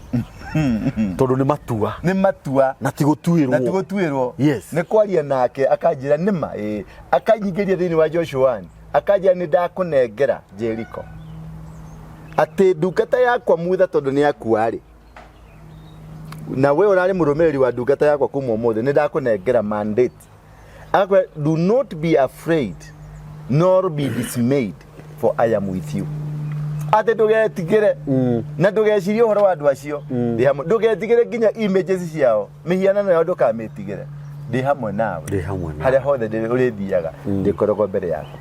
Tondũ nĩ matua. Nĩ matua. Na ti gũtuĩrwo. Na ti gũtuĩrwo. Yes. Nĩ kwaria nake akanjĩra nĩma, ĩĩ, akanyingĩria thĩinĩ wa Joshua 1, akanjĩra nĩ ndakũnengera Jericho, atĩ ndungata yakwa Mutha tondũ nĩ akua rĩ, na we ũrarĩ mũrũmĩrĩri wa ndungata yakwa kuma ũmũthĩ, nĩ ndakũnengera mandate. Agakwĩra, do not be afraid nor be dismayed, for I am with you. Atĩ ndũgetigĩre na ndũgecirie ũhoro wa andũ acio, ndĩ hamwe. Ndũgetigĩre nginya images ciao, mĩhianano yao ndũkamĩtigĩre, ndĩ hamwe nawe. Ndĩ hamwe nawe. Harĩa hothe ũrĩthiaga, ndĩkoragwo mbere yaku.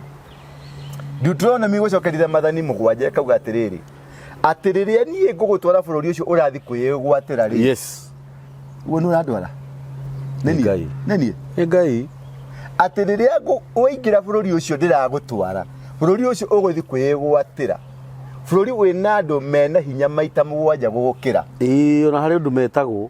Deuteronomy gũcokerithia mathani 7 ĩkauga atĩrĩrĩ, atĩ rĩrĩa niĩ ngũgũtwara bũrũri ũcio ũrathiĩ kwĩgwatĩra rĩ. Yes. Ũguo nĩ ũrandwara? Nĩ niĩ? Ngai. Nĩ niĩ? Nĩ Ngai. Atĩ rĩrĩa waingĩra bũrũri ũcio ndĩragũtwara, bũrũri ũcio ũgũthiĩ kwĩgwatĩra, bũrũri wĩna andũ mena hinya maita 7 gũgũkĩra. Ĩĩ, ona harĩ ũndũ metagwo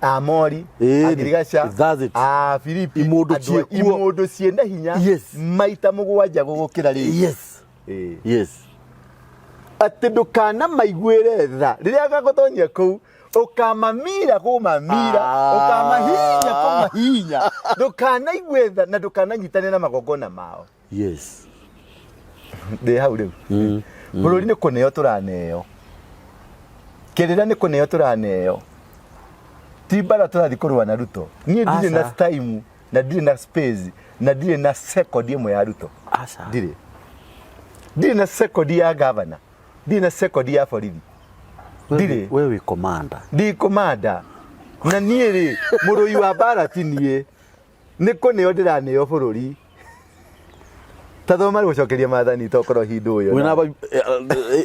Amori, Ĩĩ, Agirigaca, that's it. Afilipi, Imũndũ andũ a- ciĩkuo. imũndũ ciĩna hinya Yes. maita 7 gũgũkĩra rĩ. Yes. Ĩĩ. Yes. Atĩ ndũkanamaiguĩre tha rĩrĩa agagũtonyia kũu, ũkamamira kũmamira, ũkamahinya kũmahinya, ndũkanaigue tha na ndũkananyitane na magongona mao. Yes. Ndĩ hau rĩu. Bũrũri nĩ kũneo tũraneo, kĩrĩra nĩ kũneo tũraneo, ti mbara tũrathiĩ kũrũa na Ruto. Niĩ ndirĩ na Aca. time na ndirĩ na space na ndirĩ na second ĩmwe ya Ruto. Aca. Ndirĩ na second ya governor, ndirĩ na second ya borithi. Ndirĩ. We wĩ commander. Ndi commander na niĩ rĩ, mũrũi wa mbara ti niĩ, nĩ kũneo ndĩraneo bũrũri. Ta thoma gũcokeria mathani tokorwo hindu ũyũ. Wĩna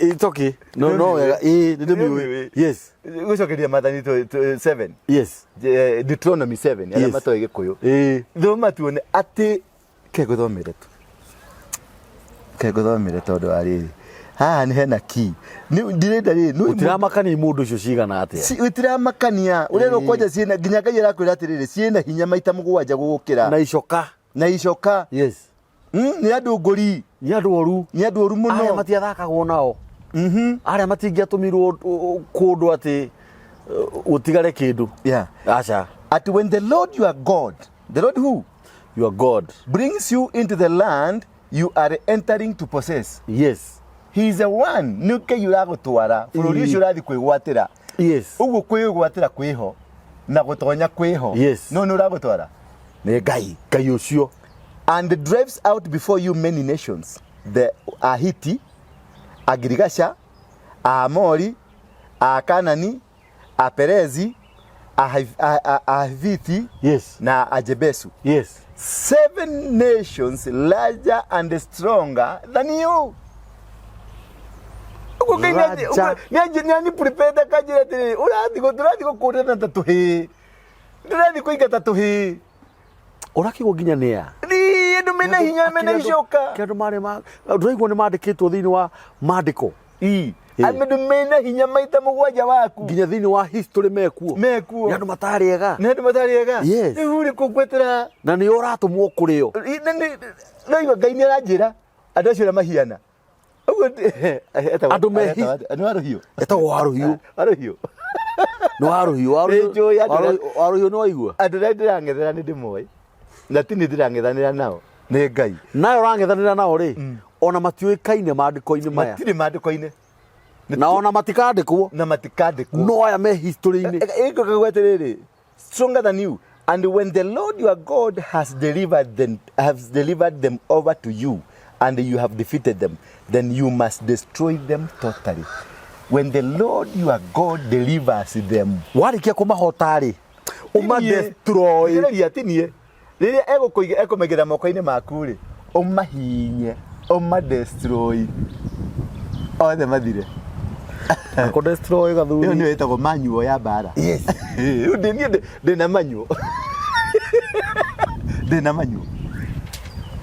it's okay. No, no wega. Ĩĩ, nĩ ndĩmĩũĩ. Yes. Gũcokeria mathani 7. Yes. Deuteronomy 7 arĩa matoĩ Gĩkũyũ. Ĩĩ. Thoma tuone atĩ ke ngũthomere tu. Ke ngũthomere tondũ wa rĩrĩ. Haha nĩ hena key. Ndirenda rĩrĩ. Gũtiramakania imũndũ icio cigana atĩa. Gũtiramakania. Ũrerwo kwanja ciĩna nginya Ngai arakwĩra atĩrĩrĩ, ciĩna hinya maita 7 gũgũkĩra. Na icoka. Na icoka. Yes. Nĩ andũ ngũri. Nĩ andũ oru. Nĩ andũ oru mũno. Arĩa matiathakagwo nao. Arĩa matingĩatũmirwo kũndũ atĩ gũtigare kĩndũ. Yeah. Aca. At when the Lord your God, the Lord who? Your God. Brings you into the land you are entering to possess. Yes. He is the one nĩ Ngai ũragũtwara bũrũri ũcio ũrathiĩ kwĩgwatĩra. Yes. Ũguo kwĩgwatĩra kwĩho na gũtonya kwĩho. Yes. No nĩ ũragũtwara? Nĩ Ngai. Ngai ũcio. And drives out before you many nations, the Ahiti, Agirigasha, Aamori, Akanani, Aperezi, Ahiviti, Yes. na Ajebesu. Yes. 7 nations larger and stronger than you. Ũguo Ngai Raja. nĩ prepare akanjĩra atĩrĩrĩ ũrathiĩ tũrathiĩ gũkũrana ta tũhĩĩ tũrathiĩ kũingata tũhĩĩ Ũrakĩgwo nginya nĩ a? Ii, andũ mena hinya mena icoka Kĩ andũ marĩ ma ndũraigua nĩ mandĩkĩtwo thĩinĩ wa mandĩko Ii, andũ mena hinya maita mũgwanja waku nginya thĩinĩ wa history mekuo. Mekuo. Nĩ andũ matarĩ ega. Nĩ andũ matarĩ ega. Yes. Rĩu rĩ kũngwetera Na nĩ ũratũmwo kũrĩ o. Naigua Ngai nĩ aranjĩra andũ acio ũrĩa mahiana ũguo Andũ me nĩ warũhiũ. Etagwo Warũhiũ. Warũhiũ. Nĩ Warũhiũ. Nĩ njũĩ andũ arĩa- Warũhiũ nĩ waigua? Andũ arĩa ndĩrang'ethera nĩ ndĩmoĩ na ti nĩ ndĩrang'ethanĩra nao nĩ Ngai. Nayo ũrang'ethanĩra nao rĩ, ona matiũĩkaine mandĩko-inĩ maya. Matirĩ mandĩko-inĩ. Na ona matikandĩkwo. Na matikandĩkwo. No aya me history-inĩ. Ĩkũgwa atĩrĩrĩ, stronger than you, and when the Lord your God has delivered them over to you and you have defeated them, then you must destroy them totally. When the Lord your God delivers them, Warĩkia kũmahota rĩ, ũma destroy. Thikĩrĩria, ti niĩ. Rĩrĩa egũkũiga ekũmaigĩra moko-inĩ maku rĩ, ũmahinye, ũma destroy othe mathire. Kũ destroy Ĩyo gathuri. nĩyo ĩtagwo manual ya mbara. Yes. Rĩu ndĩ niĩ ndĩna manual. Ndĩna manual.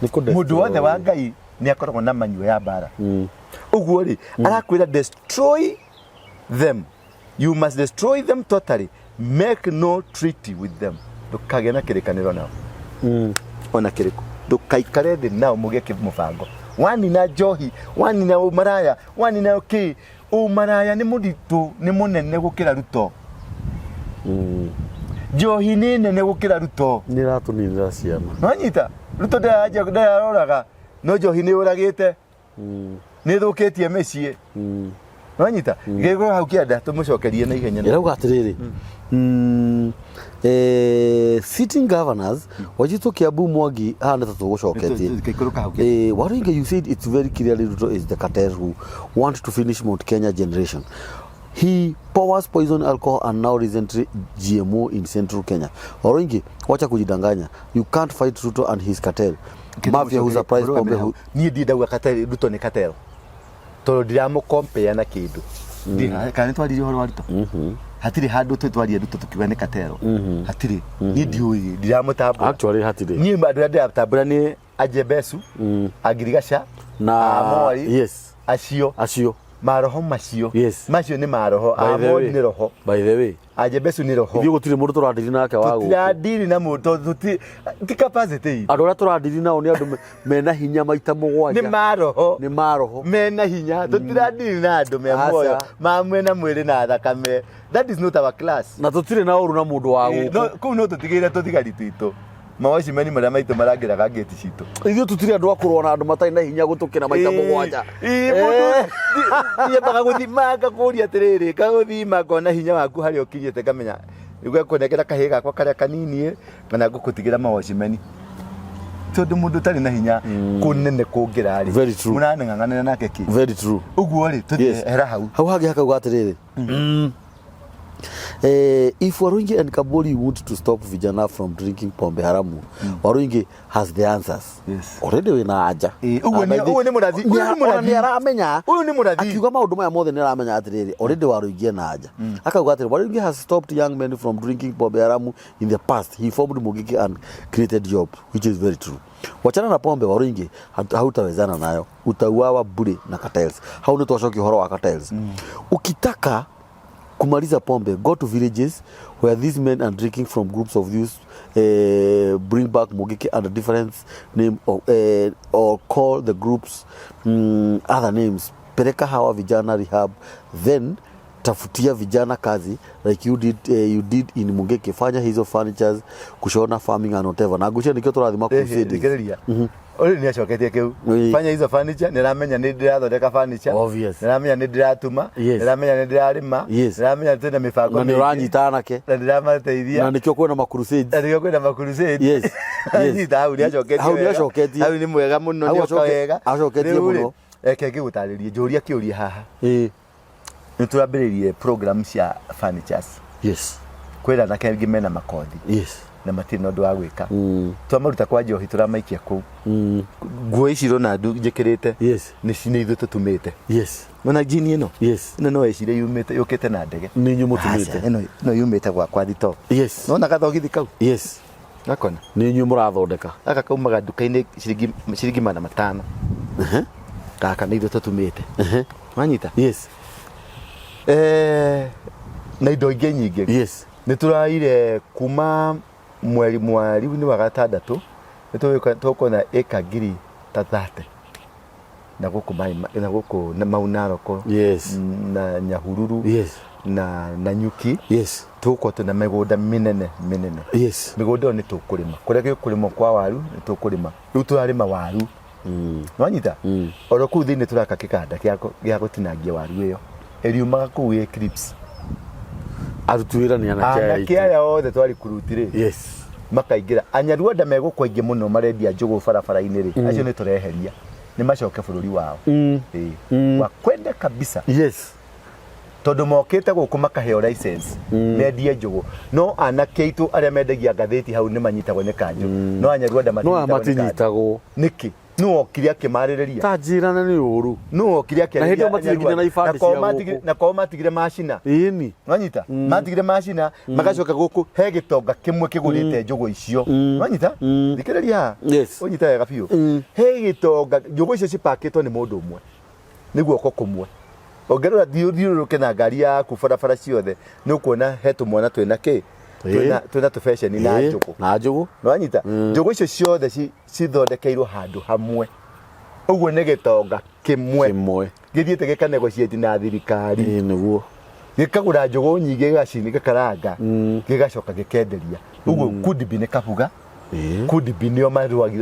Nĩ kũ Mũndũ wothe wa destroy. Ngai nĩ akoragwo na manual ya mbara. Ũguo rĩ, arakwĩra destroy them. You must destroy them totally. Make no treaty with them. Ndũkagĩe na kĩrĩkanĩro nao. Ona kĩrĩkũ. Ndũkaikare thĩ nao mũgĩe mũbango. Wanina njohi, wanina ũmaraya, wanina kĩ, ũmaraya nĩ mũritũ, nĩ mũnene gũkĩra Ruto. Njohi nĩ nene gũkĩra Ruto. Nĩ ĩratũninĩra ciana. Nwanyita? Ruto ndararoraga, no njohi nĩ yũragĩte. Nĩ ĩthũkĩtie mĩciĩ. Nwanyita? Gĩgũ hau kĩanda tũmũcokerie na ihenya. Ĩrauga atĩrĩrĩ, sitting governors Wajito, Kiambu, Mwangi, haha nĩ ta tũgũcoketie. Tũikũrũka hau kĩanda. Waringa, you said it's very clearly Ruto is the cartel who want to finish Mount Kenya generation. He pours poison, alcohol and now recently GMO in central Kenya. Waringi, wacha kujidanganya. You can't fight Ruto and his cartel. Mafia who supplies pombe who. Niĩ ndirĩ ndauga cartel, Ruto nĩ cartel tondũ ndiramũkompea na kĩndũ. Kana nĩ twaririe ũhoro wa Ruto? Hatirĩ handũ twaria Ruto tũkiuga nĩ cartel. Hatirĩ. Niĩ ndiũĩ, ndiramũtambũra. Actually hatirĩ. Niĩ andũ arĩa ndĩratambũra nĩ Ajebesu, Agirigaca, Na Amori, acio acio. Maroho macio. Macio nĩ maroho. By the Amori way. Nĩ roho. By the way, Ajebesu nĩ roho. Ithuĩ gũtirĩ mũndũ tũradiri nake wa gũkũ. Tũtiradiri na mũndũ tondũ ti capacity itũ. Andũ arĩa tũradiri nao nĩ andũ mena hinya maita mũgwanja. Nĩ maroho. Nĩ maroho. Mena hinya. Tũtiradiri na andũ me Aca. muoyo ma mwena mwĩrĩ na thakame. That is not our class. Na tũtirĩ na ũru na mũndũ wa gũkũ. Kũu no tũtigĩre tũthigari twitũ, mawacimeni marĩa maitũ marangĩraga ngĩti citũ. Ithuĩ tũtirĩ andũ a kũrũa na andũ matarĩ na hinya gũtũkĩra maita mũgwanja. Mũndũ nyambaga gũthima ngakũria atĩrĩrĩ, ngagũthima ngona hinya waku harĩa ũkinyĩte, ngamenya ngũkũnengera kahĩĩ gakwa karĩa kanini kana ngũkũtigĩra mawacimeni, tondũ mũndũ ũtarĩ na hinya kũnene kũngĩra rĩ, Very true. mũraneng'ang'anĩra nake kĩ? Very true. Ũguo rĩ, tũthiĩ. Hera hau. Hau hangĩ hakauga atĩrĩrĩ, if Waruingi and Kabori want to stop vijana from drinking pombe haramu, Waruingi has the answers. Already wĩna anja. Ũguo ũguo nĩ mũrathi, ũyũ nĩ Ona mũrathi. nĩ aramenya. Ũyũ nĩ mũrathi. Akiuga maũndũ maya mothe nĩ aramenya atĩrĩrĩ, already Waruingi ena anja. Akauga atĩrĩ, Waruingi has stopped young men from drinking pombe haramu in the past. He formed Mungiki and created job, which is very true. Wachana na pombe, Waruingi, hautawezana nayo, utauawa bure na cartels. Hau nĩ twacokia ũhoro wa cartels. Ukitaka kumaliza pombe, go to villages where these men are drinking from groups of youth, bring back Mungiki under different name or call the groups other names. Peleka hawa vijana rehab, then tafutia vijana kazi like you did in Mungiki. Fanya hizo furnitures, kushona, farming and whatever. Na ngwĩciria nĩkĩo tũrathima crusades. Thikĩrĩria, ũyũ nĩ acoketie kĩu. Fanya hizo furniture, nĩ aramenya nĩ ndĩrathondeka furniture. Obvious. Nĩ aramenya nĩ ndĩratuma. Nĩ aramenya nĩ ndĩrarĩma. Nĩ aramenya twĩna mĩbango Na nĩ mĩingĩ. ũranyita anake. Na ndĩramateithia. Na nĩkĩo kwĩna ma crusades. Na nĩkĩo kwĩna ma crusades. Nyita hau nĩ acoketie Hau nĩ wega. acoketie. Hau nĩ mwega mũno. Hau Nĩ oka wega. acoketie Rĩu rĩ, mũno. Reke ngĩgũtarĩrie, njũria kĩũria haha. Nĩ tũrambĩrĩirie program cia furnitures. Kwĩna anake aingĩ mena makothi. Na matirĩ na ũndũ wa gwĩka. Twamaruta kwa njohi tũramaikia kũu. Nguo ici ũrona njĩkĩrĩte Yes. nĩ nĩ ithuĩ tũtumĩte. Yes. Nona jini ĩno? Yes. Ĩno no ĩcire yumĩte yũkĩte na ndege. Nĩ inyuĩ mũtumĩte. Aca, ĩno ĩno yumĩte gwakwa thitoo. Yes. Nona gathogithi kau? Yes. Gakona. Nĩ inyuĩ mũrathondeka. Gaka kaumaga nduka-inĩ ciringi ciringi 500. Gaka nĩ ithuĩ tũtumĩte. Wanyita? Yes. Eh, na indo ingĩ nyingĩ. Yes. Nĩ tũraire kuma mweri mweri-inĩ wa gatandatũ nĩ tũgũkorwo na ĩka 30,000 na gũkũ na gũkũ na Mau Naroko Yes. na Nyahururu Yes. na Nanyuki. Yes. Tũgũkorwo twĩna mĩgũnda mĩnene mĩnene. Yes. Mĩgũnda ĩyo nĩ tũkũrĩma kũrĩa gĩkũrĩmwo kwa waru nĩ tũkũrĩma. Rĩu tũrarĩma waru. Nĩwanyita? Oro kũu thĩinĩ tũraka kĩganda gĩa gũtinangia waru ĩyo ĩriumaga kũu ĩ crisps. Aruti wĩra nĩ anake aya Anake aitũ. aya othe twarikuruti rĩ Yes. makaingĩra. Anyarwanda megũkwo aingĩ mũno marendia njũgũ barabara-inĩ rĩ, acio nĩ tũreheria nĩ macoke bũrũri wao. Ĩĩ. Wakwende kabisa. Yes. Tondũ mokĩte gũkũ makaheo license mendie njũgũ, no anake aitũ arĩa mendagia ngathĩti hau nĩ manyitagwo nĩ kanjũ, no Anyarwanda No aya matinyitagwo nĩ kanjũ. matinyitagwo. Nĩkĩ? Nũ okire akĩmarĩrĩria? Ta njĩra na nĩ ũru. Nũ okire Na hĩndĩ ĩyo akĩarĩria matirĩ nginya na Anyarwanda? ibandĩ Na kwao cia gũkũ. Na kwao matigire macina. Ĩni. Nwanyita? Matigire macina magacoka gũkũ he gĩtonga kĩmwe kĩgũrĩte njũgũ icio. Nwanyita? Thikĩrĩria haha. Yes. Ũnyite wega biũ. He gĩtonga njũgũ icio cipakĩtwo nĩ mũndũ ũmwe. Nĩ guoko kũmwe. Ũngĩrora thiũrũrũke na ngari yaku barabara ciothe nĩ ũkuona he tũmwana twĩna kĩ? Twĩna twĩna tũbeceni na njũgũ. Na njũgũ. Nwanyita? Njũgũ icio ciothe cithondekeirwo handũ hamwe. Ũguo nĩ gĩtonga kĩmwe. Kĩmwe. Gĩthiĩte gĩkanegotiate na thirikari. Ĩĩ nĩguo. Gĩkagũra njũgũ nyingĩ gĩgacini gĩkaranga gĩgacoka gĩkenderia. Ũguo Kudibi nĩ kabuga. Kudibi nĩo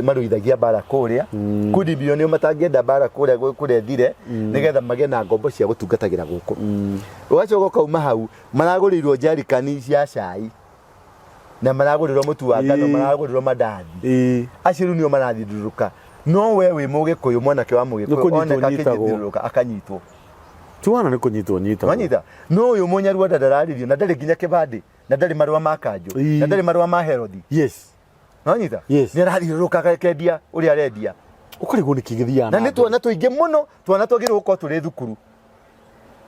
marũithagia mbara kũrĩa. Kudibi nĩo matangĩenda mbara kũrĩa kũrĩa ĩthire nĩgetha magĩe na ngombo cia gũtungatagĩra gũkũ. Ũgacoka ũkauma hau maragũrĩirwo njarikani cia cai na maragũrĩrwo mũtu wa ngano, maragũrĩrwo mandathi. Acio rĩu nĩo marathiũrũrũka. No we wĩ Mũgĩkũyũ, mwanake wa Mũgĩkũyũ, Nĩ kũnyitwo oneka nyitagwo. akĩthiũrũrũka akanyitwo. Tiwana nĩ kũnyitwo nyitagwo. Wanyita? No ũyũ Mũnyarwanda ndararĩrio na ndarĩ nginya kĩbandĩ na ndarĩ marũa ma kanjũ na ndarĩ marũa ma herothi. Yes. Wanyita? Yes. Nĩ arathiũrũrũka akendia ũrĩa arendia. Ũkarigwo nĩ kĩ gĩthiaga Na na nĩ mbere. twana tũingĩ mũno, twana twagĩrĩirwo gũkorwo tũrĩ thukuru.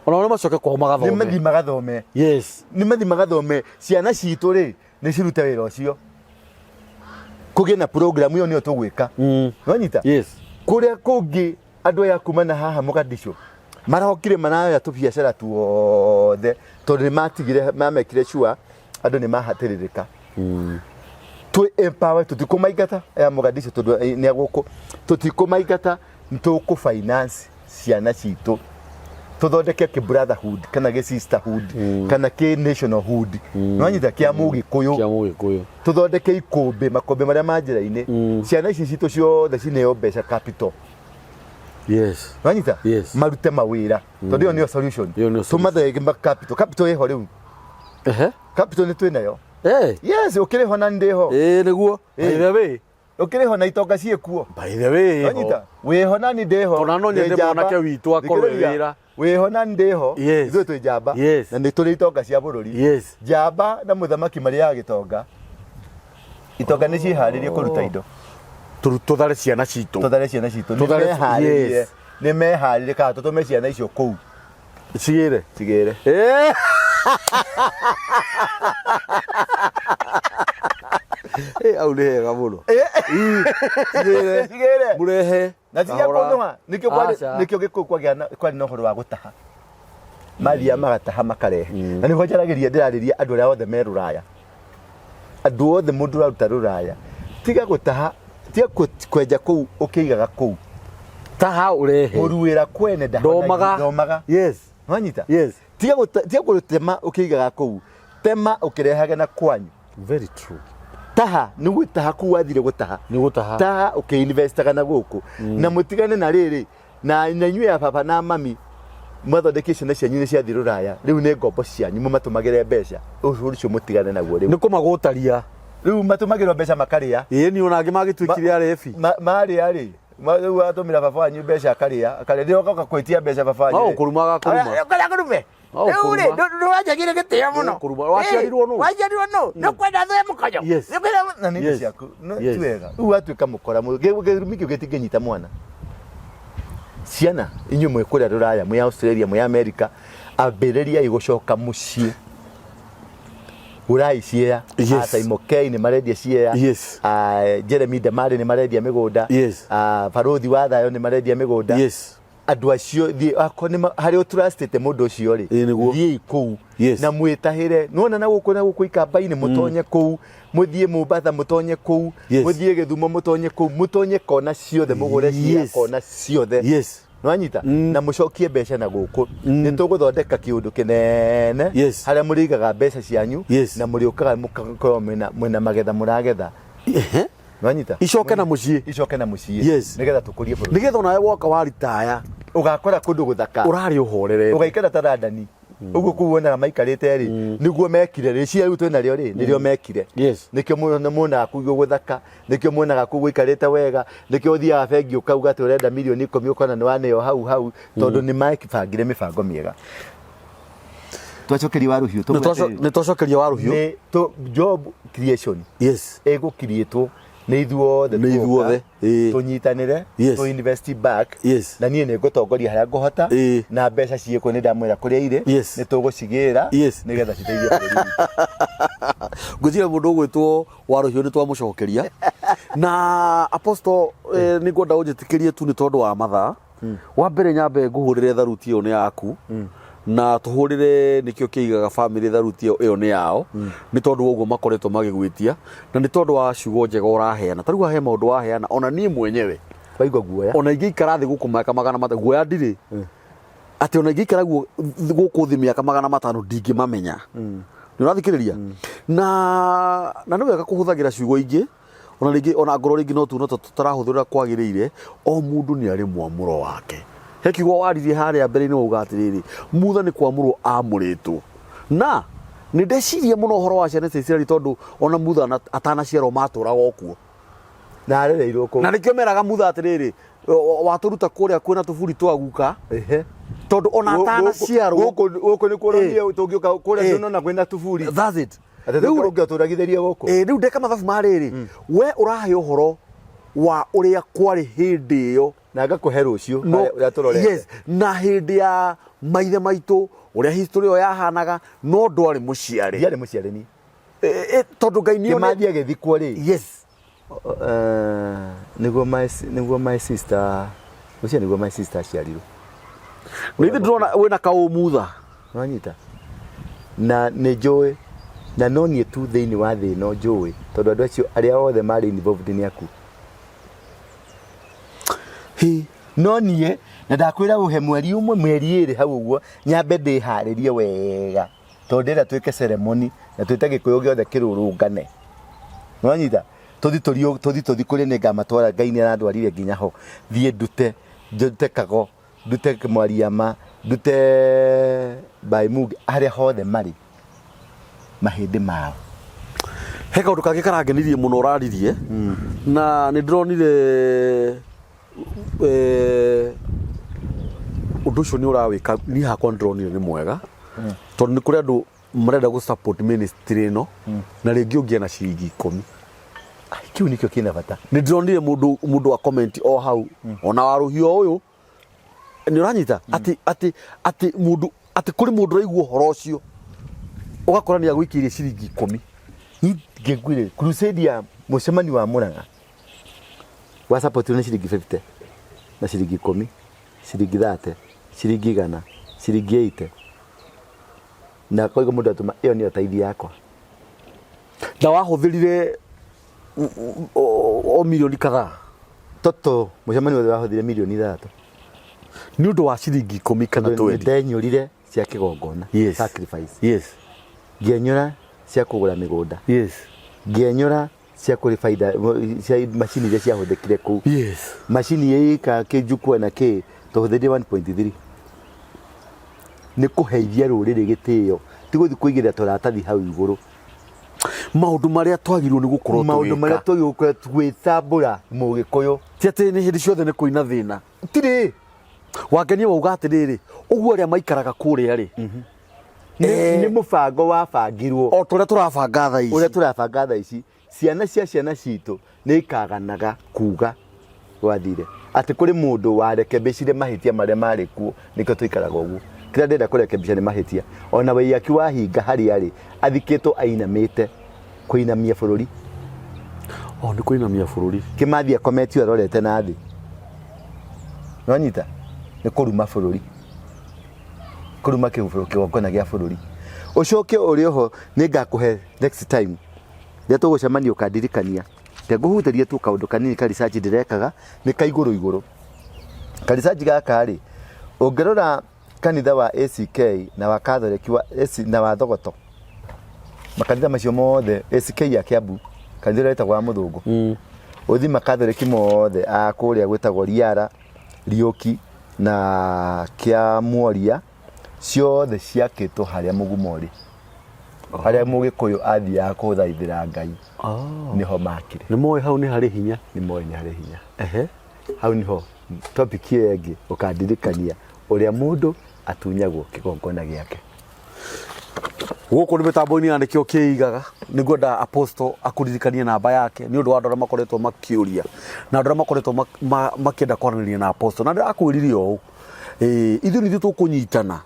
Ona nĩ macoke kwao Nĩ magathome. mathiĩ magathome. Yes. Nĩ mathiĩ magathome. Ciana citũ rĩ, nĩ cirute wĩra ũcio. Kũgĩe na program ĩyo nĩyo tũgwĩka. Wanyita? Yes. Kũrĩa kũngĩ andũ aya kuma na haha Mogadishu marokire maraoya tũbiacara tuothe tondũ nĩ matigire mamekire sure andũ nĩ mahatĩrĩrĩka. Twĩ empower tũtikũmaingata aya Mogadishu tondũ nĩ a gũkũ, tũtikũmaingata, nĩ tũkũ finance ciana citũ tũthondeke kĩ brotherhood kana gĩ sisterhood kana kĩ nationalhood. Nĩwanyita? Kĩa Mũgĩkũyũ. Kĩa Mũgĩkũyũ. Tũthondeke ikũmbĩ, makũmbĩ marĩa ma njĩra-inĩ, ciana ici citũ ciothe cineo mbeca capital. Yes. Nĩwanyita? Yes. Marute mawĩra tondũ ĩyo nĩyo solution. Ĩyo nĩyo solution. Tũmathenge capital. Capital ĩho rĩu. Ehe. Capital nĩ twĩnayo. Eh. Yes, ũkĩrĩ ho na ndĩ ho. Ĩĩ nĩguo. Ĩĩ. By the way. Ũkĩrĩ ho na itonga ciĩkuo. By the way. Wanyita? Wĩho na ni ndĩ ho. Ona no Ndĩ nyende njamba. mwanake witũ akorwo Thikĩrĩria. wĩra. Wĩho na ni ndĩ ho. Yes. Ithuĩ twĩ njamba. Yes. Na nĩ tũrĩ itonga cia bũrũri. Yes. Njamba na mũthamaki marĩaga gĩtonga. Itonga nĩ ciĩharĩrie kũruta indo. Tũthare ciana citũ. Tũthare ciana citũ. Nĩ Tũthare- meharĩrie. Yes. Nĩ meharĩrie kana tũtũme ciana icio kũu. Cigĩre. Cigĩre. Eh. Eh, au nĩ hega mũno. Cigĩre. Cigĩre. Mũrehe. Na ti Kahora. kũnũha. Nĩkĩo kwarĩ Aca. nĩkĩo gĩkũyũ kwagĩa na kwarĩ na ũhoro wa gũtaha. Mathiaga magataha makarehe. Na nĩho njaragĩria ndĩrarĩria andũ arĩa othe me rũraya. Andũ othe mũndũ ũraruta rũraya. Tiga gũtaha, tiga kwenja kũu ũkĩigaga kũu. Taha ũrehe. Mũruĩra kwene ndahonagia. Ndomaga. Ndomaga. Yes. Nwanyita? Yes. Tiga tiga gũtema ũkĩigaga kũu. Tema ũkĩrehage na kwanyu. Very true. Taha, nĩ gũtaha kũu wathire gũtaha. Nĩ gũtaha. Taha ũkĩinvestaga na gũkũ. Na mũtigane na rĩrĩ, na inyuĩ ya baba na mami mwathondeke ciana cianyu nĩ ciathiĩ rũraya, rĩu nĩ ngombo cianyu mũmatũmagĩre mbeca. Ũcio ũcio mũtigane naguo rĩu. Nĩ kũmagũtaria. Rĩu matũmagĩrwo mbeca makarĩa. Ĩĩ ni ona angĩ magĩtuĩkire arebi. Marĩa rĩ, rĩu watũmĩra baba wanyu mbeca akarĩa, akarĩa, rĩrĩa ũgoka kwĩtia mbeca baba wanyu No rĩ. kũruma agakũruma. Ũkarĩa kũrume. No Rĩu rĩ, ũkũruma. ndũranjagire gĩtĩo mũno. Ũkũruma. Waciarirwo nũ? Waciarirwo nũ? Nĩũkwenda thũe mũkonyo? Yes. Nĩũkwenda- Na nĩ Yes. ciaku. No Yes. ti wega. Rĩu watuĩka mũkora. Kĩrumi kĩu gĩtingĩnyita mwana. Ciana inyuĩ mwĩ kũrĩa rũraya, mwĩ Australia, mwĩ America, ambĩrĩriai gũcoka mũciĩ. Gũrai ciea. Yes. A Simon K nĩ marendia ciea. Yes. A Jeremy Damari nĩ marendia mĩgũnda. Yes. A Barũthi wa Thayũ nĩ marendia mĩgũnda. Yes. Andũ acio thiĩ akorwo nĩ harĩa ũtrustĩte mũndũ ũcio rĩ, Ĩĩ, nĩguo. thiĩi kũu Yes. na mwĩtahĩre. Nĩwona na gũkũ na gũkũ ikamba-inĩ mũtonye kũu, mũthiĩ Mombasa mũtonye kũu, Yes. mũthiĩ Gĩthumo mũtonye kũu, mũtonye kona ciothe mũgũre cia Yes. kona ciothe. Yes. Nĩwanyita? Na mũcokie mbeca na gũkũ. Nĩ tũgũthondeka kĩũndũ kĩnene Yes. harĩa mũrĩigaga mbeca cianyu Yes. na mũrĩũkaga mũgakorwo mwĩna magetha mũragetha. Ehe. Nĩwanyita? Icoke na mũciĩ. Icoke na mũciĩ. Yes. Nĩgetha tũkũrie bũrũri. Nĩgetha onawe woka waritaya Ũgakora kũndũ gũthaka. ũrarĩ ũhorerete. Ũgaikara ta London. Ũguo kũu wonaga maikarĩte rĩ, nĩguo mekire. Rĩciria rĩu twĩna rĩo rĩ, nĩrĩo mekire. Yes. Nĩkĩo muonaga kũu gũthaka, nĩkĩo muonaga kũu gũikarĩte wega, nĩkĩo ũthiaga bengi ũkauga atĩ ũrenda mirioni ikũmi ũkona nĩ waneo hau hau, tondũ nĩ mabangire mĩbango mĩega. Twacokeria wa rũhiũ Nĩ twacokeria wa rũhiũ. Nĩ job creation Yes. ĩgũkiriĩtwo nĩ ithuothe Nĩ ithuothe, ĩĩ. tũnyitanĩre Yes. tũ invest back Yes. na niĩ nĩ ngũtongoria harĩa ngũhota Ĩĩ. na mbeca ciĩkwo nĩ ndamwĩra kũrĩa irĩ Yes. nĩ tũgũcigĩra Yes. nĩgetha citeithie bũrũri witũ. Ngwĩciria mũndũ ũgwĩtwo wa rũhiũ nĩ twamũcokeria na apostle nĩ ngwenda ũnjĩtĩkĩrie tu nĩ tondũ wa mathaa wa mbere nyambe ngũhũrĩre tharuti ĩyo nĩ yaku na tũhũrĩre nĩkĩo kĩigaga bamĩrĩ tharuti ĩyo ĩyo nĩ yao nĩ tondũ wa ũguo makoretwo magĩgwĩtia na nĩ tondũ wa ciugo njega ũraheana ta rĩu hahe maũndũ waheana ona niĩ mwenyewe waigua guoya ona ingĩikara thĩ gũkũ mĩaka 500 guoya ndirĩ atĩ ona ingĩikara gũkũ thĩ mĩaka 500 ndingĩmamenya nĩ ũrathikĩrĩria na na nĩ wega kũhũthagĩra ciugo ingĩ ona rĩngĩ ona ngorwo rĩngĩ no tuona ta tũtarahũthĩra kwagĩrĩire o mũndũ nĩ arĩ mwamũro wake he kiugo waririe harĩa mbere-inĩ wauga atĩrĩrĩ mutha nĩ kwamũrwo amũrĩtwo na nĩ ndeciria mũno ũhoro wa ciana cia Isiraeli tondũ ona mutha atanaciarwo matũraga o kuo na arereirwo kũu na nĩkĩo meraga mutha atĩrĩrĩ watũruta kũrĩa kwĩna tũburi twa guka Ehe. tondũ ona atanaciarwo gũkũ gũkũ nĩ kuonania tũngĩũka kũrĩa Eh. ndũnona kwĩna tuburi that's it atĩ Rĩu- ũngĩotũragithĩria gũkũ Eh, rĩu ndeka mathabu ma rĩrĩ we ũrahe ũhoro wa ũrĩa kwarĩ hĩndĩ ĩyo na ngakũhe rũciũ No- harĩa- ũrĩa tũrorete yes, na hĩndĩ ya maithe maitũ ũrĩa history ĩyo yahanaga no ndwarĩ mũciare ndiarĩ mũciare niĩ Eh, eh, tondũ ngai nĩ kĩmathi agĩthikwo rĩ yes nĩguo my nĩguo my sister ũcio nĩguo my sister aciarirwo nĩ ithe ndĩrona wĩna kaũmutha Nĩwanyita? Na nĩ njũĩ na no niĩ tu thĩinĩ wa thĩ ĩno njũĩ tondũ andũ acio arĩa othe marĩ involved nĩ aku. Hi. No niĩ na ndakwĩra ũhe mweri ũmwe mĩeri ĩrĩ hau ũguo nyambe ndĩharĩrie wega tondũ ndĩrenda twĩke ceremony na twĩte gĩkũyũ gĩothe kĩrũrũngane. Nĩwanyita? Tũthi tũrio tũthi tũthi kũrĩa nĩngamatwara Ngai nĩarandwarire nginya ho thiĩ ndute ndute kago ndute Mwariama ndute Baimungi harĩa hothe marĩ mahĩndĩ mao he kaũndũ kangĩ karangenirie mũno ũraririe na nĩ ndĩronire eh, ũndũ ũcio nĩ ũrawĩka niĩ hakwa nĩ ndĩronire nĩ mwega tondũ nĩ kũrĩ andũ marenda gũ support ministry ĩno na rĩngĩ ũngĩa na ciringi ikũmi Ai, kĩu nĩkĩo kĩna bata nĩ ndĩronire mũndũ mũndũ a comment o hau ona wa rũhiũ ũyũ nĩ ũranyita atĩ atĩ atĩ mũndũ atĩ kũrĩ mũndũ ũraigua ũhoro ũcio ũgakora nĩ agũikĩirie ciringi ikũmi ngĩngwire crusade ya mũcemanio wa Murang'a wa support nĩ ciringi 50 na ciringi ikũmi ciringi 30 ciringi igana ciringi 80 na koiguo mũndũ atũma ĩyo nĩyo taithi yakwa na wahũthĩrire o milioni kadhaa toto mũcemanio wothe wahũthire milioni ithathatũ nĩ ũndũ wa ciringi ikũmi kana Tondũ twendi nĩndenyũrire cia kĩgongona Yes. sacrifice yes ngĩenyũra cia kũgũra mĩgũnda yes ngĩenyũra cia kũrĩ baida cia macini iria ciahũthĩkire kũu yes macini ĩka kĩnjukua na kĩ tũhũthĩrire 1.3 nĩ kũheithia rũrĩrĩ gĩtĩo ti gũthiĩ kũigĩrĩra tũratathi hau igũrũ maũndũ marĩa twagĩrĩirwo nĩ gũkorwo maũndũ marĩa tũgĩka twagĩrĩirwo gũkorwo gwĩtambũra mũgĩkũyũ ti atĩ nĩ hĩndĩ ciothe nĩ kũina thĩna tirĩ wangenia wauga atĩrĩrĩ ũguo arĩa maikaraga kũrĩa rĩ Nĩ Eh. nĩ mũbango wabangirwo O tũrĩa tũrabanga thaa ici. Ũrĩa tũrabanga thaa ici, ciana cia ciana citũ nĩ ikaganaga kuga gwathire atĩ kũrĩ mũndũ warekebicire mahĩtia marĩa marĩ kuo. Nĩkĩo tũikaraga ũguo. Kĩrĩa ndĩrenda kũrekebisha nĩ mahĩtia. Ona Waiyaki wahinga harĩa arĩ athikĩtwo ainamĩte, kũinamia bũrũri. O nĩ kũinamia bũrũri. Kĩmathi akometio arorete na thĩ, nonyita nĩ kũruma bũrũri, kũruma kĩgongona gĩa bũrũri. Ũcoke ũrĩ oho, nĩ ngakũhe next time rĩrĩa tũgũcemania ũkandirikania. Reke ngũhutĩrie tu kaũndũ kanini ka research ndĩrekaga, nĩ ka igũrũ igũrũ. Ka research gaka rĩ, ũngĩrora kanitha wa ACK na wa Catholic wa AC, na wa Thogoto, makanitha macio mothe, ACK ya Kiambu, kanitha ũrĩa wĩtagwo wa mũthũngũ, ũthi makatholiki mothe a kũrĩa gwĩtagwo Riara, Riũki na kĩa Muoria, ciothe ciakĩtwo harĩa mũgumo ũrĩ, harĩa mũgĩkũyũ athiaga kũthaithĩra Ngai. Oh. Nĩho makire. Nĩ moĩ hau nĩ harĩ hinya. Nĩ moĩ nĩ harĩ hinya. Ehe. Hau nĩho topic ĩyo ĩngĩ ũkandirikania ũrĩa mũndũ atunyagwo kĩgongona gĩake. Gũkũ nĩ mĩtambo-inĩ ya nĩkĩo kĩigaga. Nĩ ngwenda Apostle akũririkanie namba yake nĩ ũndũ wa andũ arĩa makoretwo makĩũria na andũ arĩa makoretwo makĩenda kwaranĩria na Apostle. Na ndĩrakwĩrire ũũ, ithuĩ nĩ ithuĩ tũkũnyitana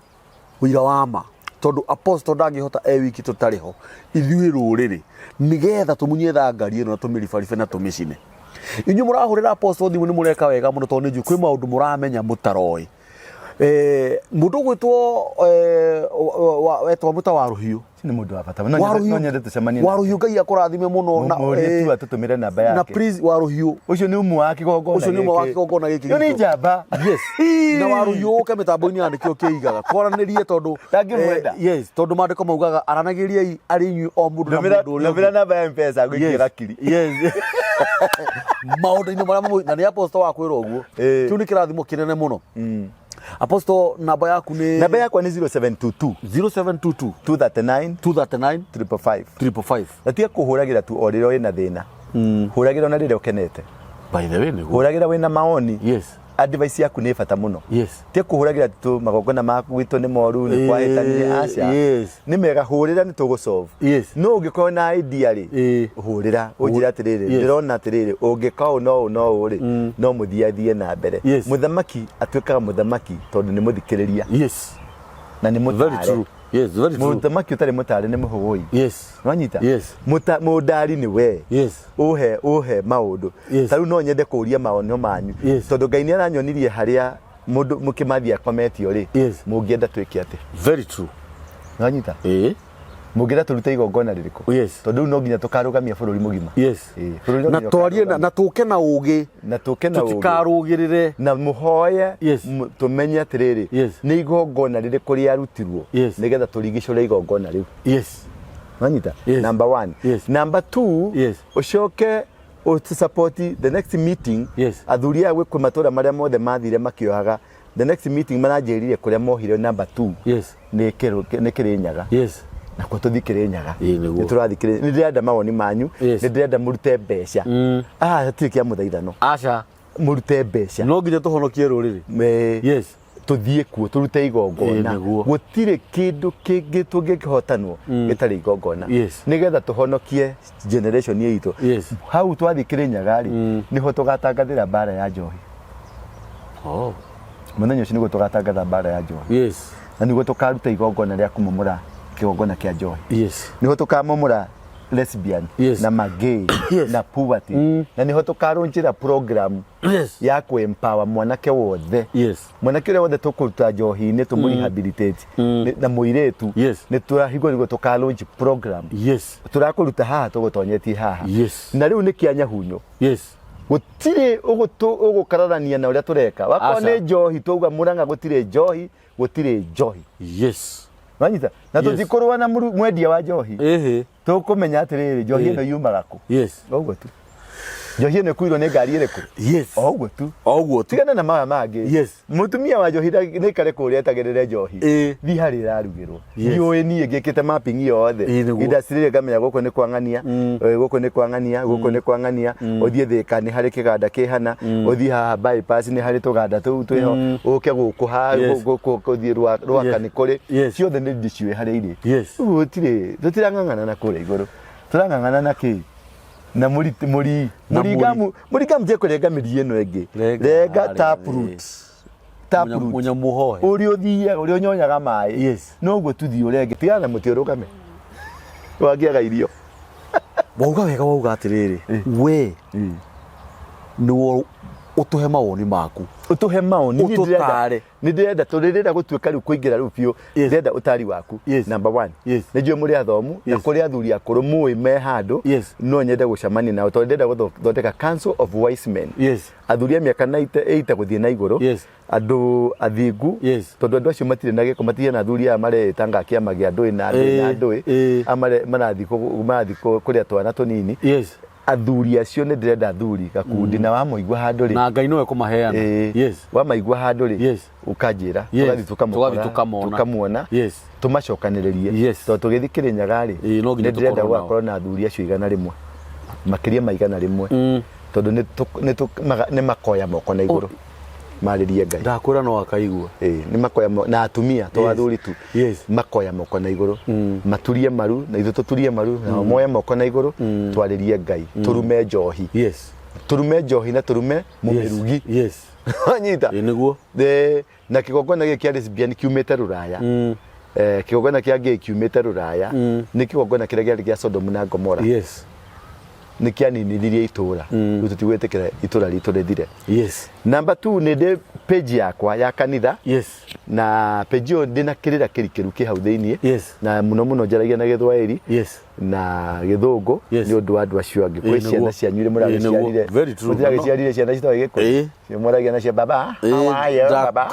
ũira wa ma, tondũ Apostle ndangĩhota e wiki tũtarĩ ho ithuĩ rũrĩrĩ, nĩgetha tũmunye thangari ĩno na tũmĩribaribe na tũmĩcine. Inyuĩ mũrahũrĩra Apostle thimũ nĩ mũreka wega mũno, tondũ nĩ njũĩ kwĩ maũndũ mũramenya mũtaroĩ. Mũndũ ũgwĩtwo wetwo mũta wa rũhiũ. Nĩ mũndũ wa bata. No nyende tũcemanie. Wa rũhiũ, Ngai akũrathime mũno. Na mũrie tu atũtũmĩre namba yake. Na please, wa rũhiũ. Ũcio nĩ ũmwe wa kĩgongona. Ũcio nĩ ũmwe wa kĩgongona gĩkĩ. Yo nĩ njamba. Yes. Na wa rũhiũ ũke mĩtambo-inĩ ya nĩkĩo kĩigaga. Twaranĩrie tondũ Ndangĩmwenda. Yes, tondũ maandĩko maugaga aranagĩriai arĩ inyuĩ o mũndũ na mũndũ ũrĩa ũngĩ. Ndũmĩra namba ya M-Pesa ngũikie gakiri. Yes. Maũndũ-inĩ marĩa mamwe na nĩ apostle wa kwĩra ũguo. Kĩu nĩ kĩrathimo kĩnene mũno. Apostle, namba yaku nĩ? Namba yakwa nĩ 0722 0722 239 239 555. 555. Na tiga kũhũragĩra tu o rĩrĩa wĩna thĩna, hũragĩra ona rĩrĩa ũkenete. By the way, nĩguo. Hũragĩra wĩna maoni. Advice yaku nĩ bata mũno. Tiga kũhũragĩra tu magongona ma gwitũ nĩ moru, nĩ kwahĩtanire, aca. Nĩ mega, hũrĩra, nĩ tũgũ solve. No ũngĩkorwo na idea rĩ, hũrĩra ũnjĩre atĩrĩrĩ, ndĩrona atĩrĩrĩ, ũngĩka ũũ no ũũ no ũũ rĩ, no mũthiĩ athiĩ na mbere. Mũthamaki atuĩkaga mũthamaki tondũ nĩ mũthikĩrĩria. Na nĩ Very mũtare. true. Yes, very true. Mũthamaki ũtarĩ mũtare nĩ mũhũgũi. Nwanyita? Yes. Mũndari nĩ we. Ũhe ũhe maũndũ. Ta rĩu no nyende kũria maonio manyu. Tondũ Ngai nĩ aranyonirie harĩa mũndũ mũkĩmathi akometio rĩ. Mũngĩenda twĩke atĩa? Very true. Nwanyita? Ĩĩ. Mũngĩenda tũrute igongona rĩrĩkũ? Tondũ rĩu no nginya tũkarũgamia bũrũri mũgima. Ĩĩ, bũrũri no Na nginya twarie ũkarũgamio. na tũke na ũgĩ. Na tũke na ũgĩ. Tũtikarũgĩrĩre. Na mũhoye tũmenye atĩrĩrĩ, nĩ igongona rĩrĩkũ rĩarutirwo nĩgetha tũrigicũre igongona rĩu. Nwanyita? Number 1. Number 2, ũcoke ũtũ-support the next meeting. Athuri aya gwĩ matũra marĩa mothe mathire makĩohaga, the next meeting maranjĩrire kũrĩa mohire number 2. Nĩ nĩ Kĩrĩnyaga. Nakuo tũthiĩ Kĩrĩnyaga. Ĩĩ, nĩguo. Nĩ tũrathiĩ Kĩrĩnyaga. Nĩ ndĩrenda mawoni manyu. Nĩ ndĩrenda mũrute mbeca. Haha hatirĩ kĩa mũthaithano. Aca. Mũrute mbeca. No nginya tũhonokie rũrĩrĩ. Tũthiĩ kuo tũrute igongona. Ĩĩ, nĩguo. Gũtirĩ kĩndũ kĩngĩ tũngĩkĩhotanwo gĩtarĩ igongona. Nĩgetha tũhonokie generation itũ. Hau twathiĩ Kĩrĩnyaga rĩ, nĩho tũgatangathĩra mbara ya njohi. Mũthenya ũcio nĩguo tũgatangatha mbara ya njohi. Na nĩguo tũkaruta igongona rĩa kũmomora kĩgongona kĩa njohi. Nĩho tũkamomora lesbian na magay na poverty. Na nĩho tũkarũnjĩra program ya kũ empower mwanake wothe. Mwanake ũrĩa wothe tũkũruta njohi-inĩ tũmũ rehabilitate na mũirĩtu. Nĩ tũrahingwo nĩguo tũka launch program. Tũrakũruta haha tũgũtonyetie haha. Na rĩu nĩ kĩa nyahunyo. Gũtirĩ ũgũkararania na ũrĩa tũreka. Wakorwo nĩ njohi twauga Murang'a gũtirĩ njohi, gũtirĩ njohi. Wanyita? Na tũtikũrũa na mwendia wa njohi. Tũkũmenya atĩrĩrĩ, njohi ĩno yumaga kũ? Ũguo tu. Njohi ĩno ĩkuirwo nĩ ngari ĩrĩkũ? O ũguo tu. O ũguo tu. Tigana na maya mangĩ. Mũtumia wa njohi nĩaikare kũrĩa etagĩrĩre njohi. Thiĩ harĩa ĩrarugĩrwo. Ndiũĩ niĩ ngĩkĩte mapping yothe. Ĩĩ, nĩguo. Industry ĩrĩa ngamenya gũkũ nĩ kwa ng'ania, gũkũ nĩ kwa ng'ania, gũkũ nĩ kwa ng'ania, ũthiĩ Thĩka nĩ harĩ kĩganda kĩhana, ũthiĩ haha bypass nĩ harĩ tũganda tũu twĩho, ũke gũkũ haha gũkũ ũthiĩ Rwaka nĩ kũrĩ. Ciothe nĩ ndĩciũĩ harĩa irĩ. Ũguo gũtirĩ, tũtirang'ang'ana na kũrĩa igũrũ. Tũrang'ang'ana na kĩ? Na mũri mũri Na mũri mũri. ngamu mũri ngamu tie kũrenga mĩri ĩno ĩngĩ. Renga Renga harĩa tap thĩ. root. Tap root. Mũnyamũ ũhohe. Ũrĩa ũthiaga, ũrĩa ũnyonyaga maĩ. Noguo tuthiĩ ũrenge. Tigana na mũtĩ ũrũgame. Wangĩaga irio. Wauga wega wauga atĩrĩrĩ, we nĩwe ũtũhe mawoni maku. Ũtũhe maoni. Niĩ ndĩrenda- Ũtũtaare. Nĩ ndĩrenda tondũ ndĩrenda gũtuĩka rĩu kũingĩra rĩu biũ. Ndĩrenda ũtari waku. Number one. Nĩ njũĩ mũrĩ athomu na kũrĩ athuri akũrũ mũĩ me handũ. No nyende gũcemania nao tondũ ndĩrenda gũthondeka Council of Wise Men. Athuri a mĩaka 80 gũthiĩ na igũrũ. Andũ athingu. Tondũ andũ acio matirĩ na gĩko, matirĩ na athuri aya mareĩta nga kĩama kĩa ndũĩ na ndũĩ na ndũĩ. Aya marathiĩ kũrĩa twana tũnini. Athuri acio nĩ ndĩrenda athuri gakundi na wamaigua handũ rĩ. Na Ngai nĩwe kũmaheana. Wamaigua handũ rĩ. Ũkanjĩra. Tũgathiĩ tũkamũkora. Tũgathiĩ tũkamona. Tũkamuona. Tũmacokanĩrĩrie. Tondũ tũgĩthiĩ Kĩrĩnyaga rĩ, Ĩĩ, no nginya nĩ ndĩrenda tũkorwo nao. gũgakorwo na athuri acio 100. Makĩria ma 100. Tondũ nĩ makoya moko na igũrũ. Marĩrie Ngai. Ndakwĩra no akaigua. Ĩĩ, nĩ makoya na atumia to athuri tu. Makoya moko na igũrũ. Maturie maru na ithuĩ tũturie maru nao moye moko na igũrũ twarĩrie Ngai. Tũrume njohi. Tũrume njohi na tũrume mũmĩrugi. Wanyita? Ĩĩ, nĩguo. Na kĩgongona gĩkĩ kĩa lesbian kiumĩte Rũraya. Kĩgongona kĩa gay kiumĩte Rũraya. Nĩ kĩgongona kĩrĩa kĩarĩ kĩa Sodomu na Gomora. Nĩ kĩaninithirie itũra. Rĩu tũtigwĩtĩkĩra itũra ritũ rĩthire. Number 2, nĩ ndĩ page yakwa ya kanitha. Na page ĩyo ndĩna kĩrĩra kĩrikĩru kĩ hau thĩiniĩ. Na mũno mũno njaragia na Gĩthwaĩri. Na Gĩthũngũ. Nĩ ũndũ wa andũ acio angĩ. Kwĩ ciana cianyu iria mũragĩciarire. Very true. Mũtiragĩciarire ciana citoĩ Gĩkũyũ. Mũragia nacio baba. How are you, baba?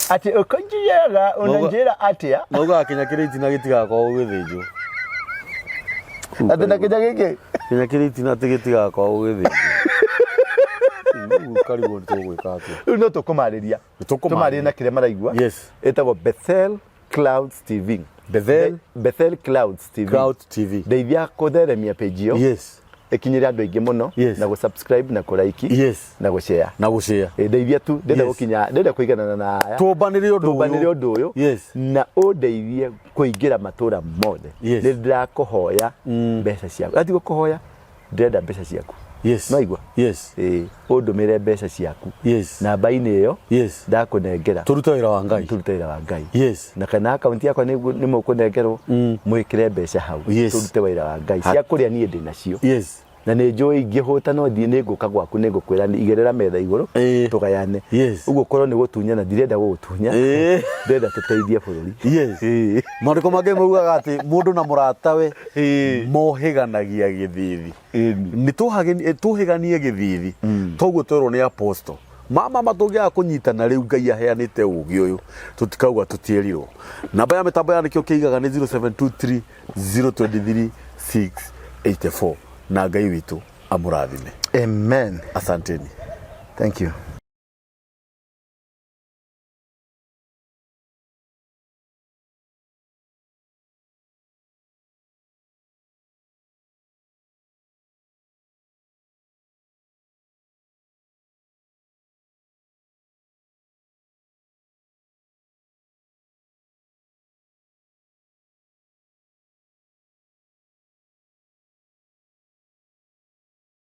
Atĩ ũkũnjĩraga, ũnanjĩra atĩa? Maugaga kinya kĩrĩ itina gĩtigakorwo gĩgĩthĩnjwo. Atĩ na kinya gĩkĩ? Kinya kĩrĩ itina atĩ gĩtigakorwo gĩgĩthĩnjwo. Rĩu karigwo nĩ tũgwĩka atĩa? Rĩu no tũkũmarĩria. Tũkũmarĩria. Tũmarĩrie na kĩrĩa maraigua. Ĩtagwo Bethel Clouds TV. Bethel? Bethel Clouds TV. Cloud TV. Ndeithia kũtheremia page ĩyo. Ĩkinyĩre andũ aingĩ mũno. Na gũ-subscribe na kũ-like. Na gũ-share. Na gũ-share. Ndeithia tu, ndĩrenda gũkinya, ndĩrenda kũiganana na aya. Tũmbanĩre ũndũ ũyũ. Tũmbanĩre ũndũ ũyũ. Na ũndeithie kũingĩra matũra mothe. Nĩ ndĩrakũhoya mbeca ciaku. Ati gũkũhoya, ndĩrenda mbeca ciaku. No igua? Ũndũmĩre mbeca ciaku. Namba-inĩ ĩyo ndakũnengera. Tũrute wĩra wa Ngai. Tũrute wĩra wa Ngai. Na kana akaunti yakwa nĩ mũkũnengerwo, mwĩkĩre mbeca hau. Tũrute wĩra wa Ngai. Cia kũrĩa niĩ ndĩ nacio. Na nĩ njũĩ ingĩhũta no thiĩ nĩ ngũka gwaku nĩ ngũkwĩra igĩrĩra metha igũrũ tũgayane. Ũguo korwo nĩ gũtunyana ndirenda gũgũtunya. Ndĩrenda tũteithie bũrũri. Maandĩko mangĩ maugaga atĩ mũndũ na mũratawe mohĩganagia gĩthithi. Nĩ tũhĩganie gĩthithi. Toguo twerwo nĩ apostle. Mama matũngĩaga kũnyitana rĩu Ngai aheanĩte ũgĩ ũyũ tũtikauga tũtierirwo. Namba ya mĩtambo ya nĩkĩo kĩigaga nĩ 0723 023 684 na Ngai witũ amũrathime. Amen. Asanteni. Thank you.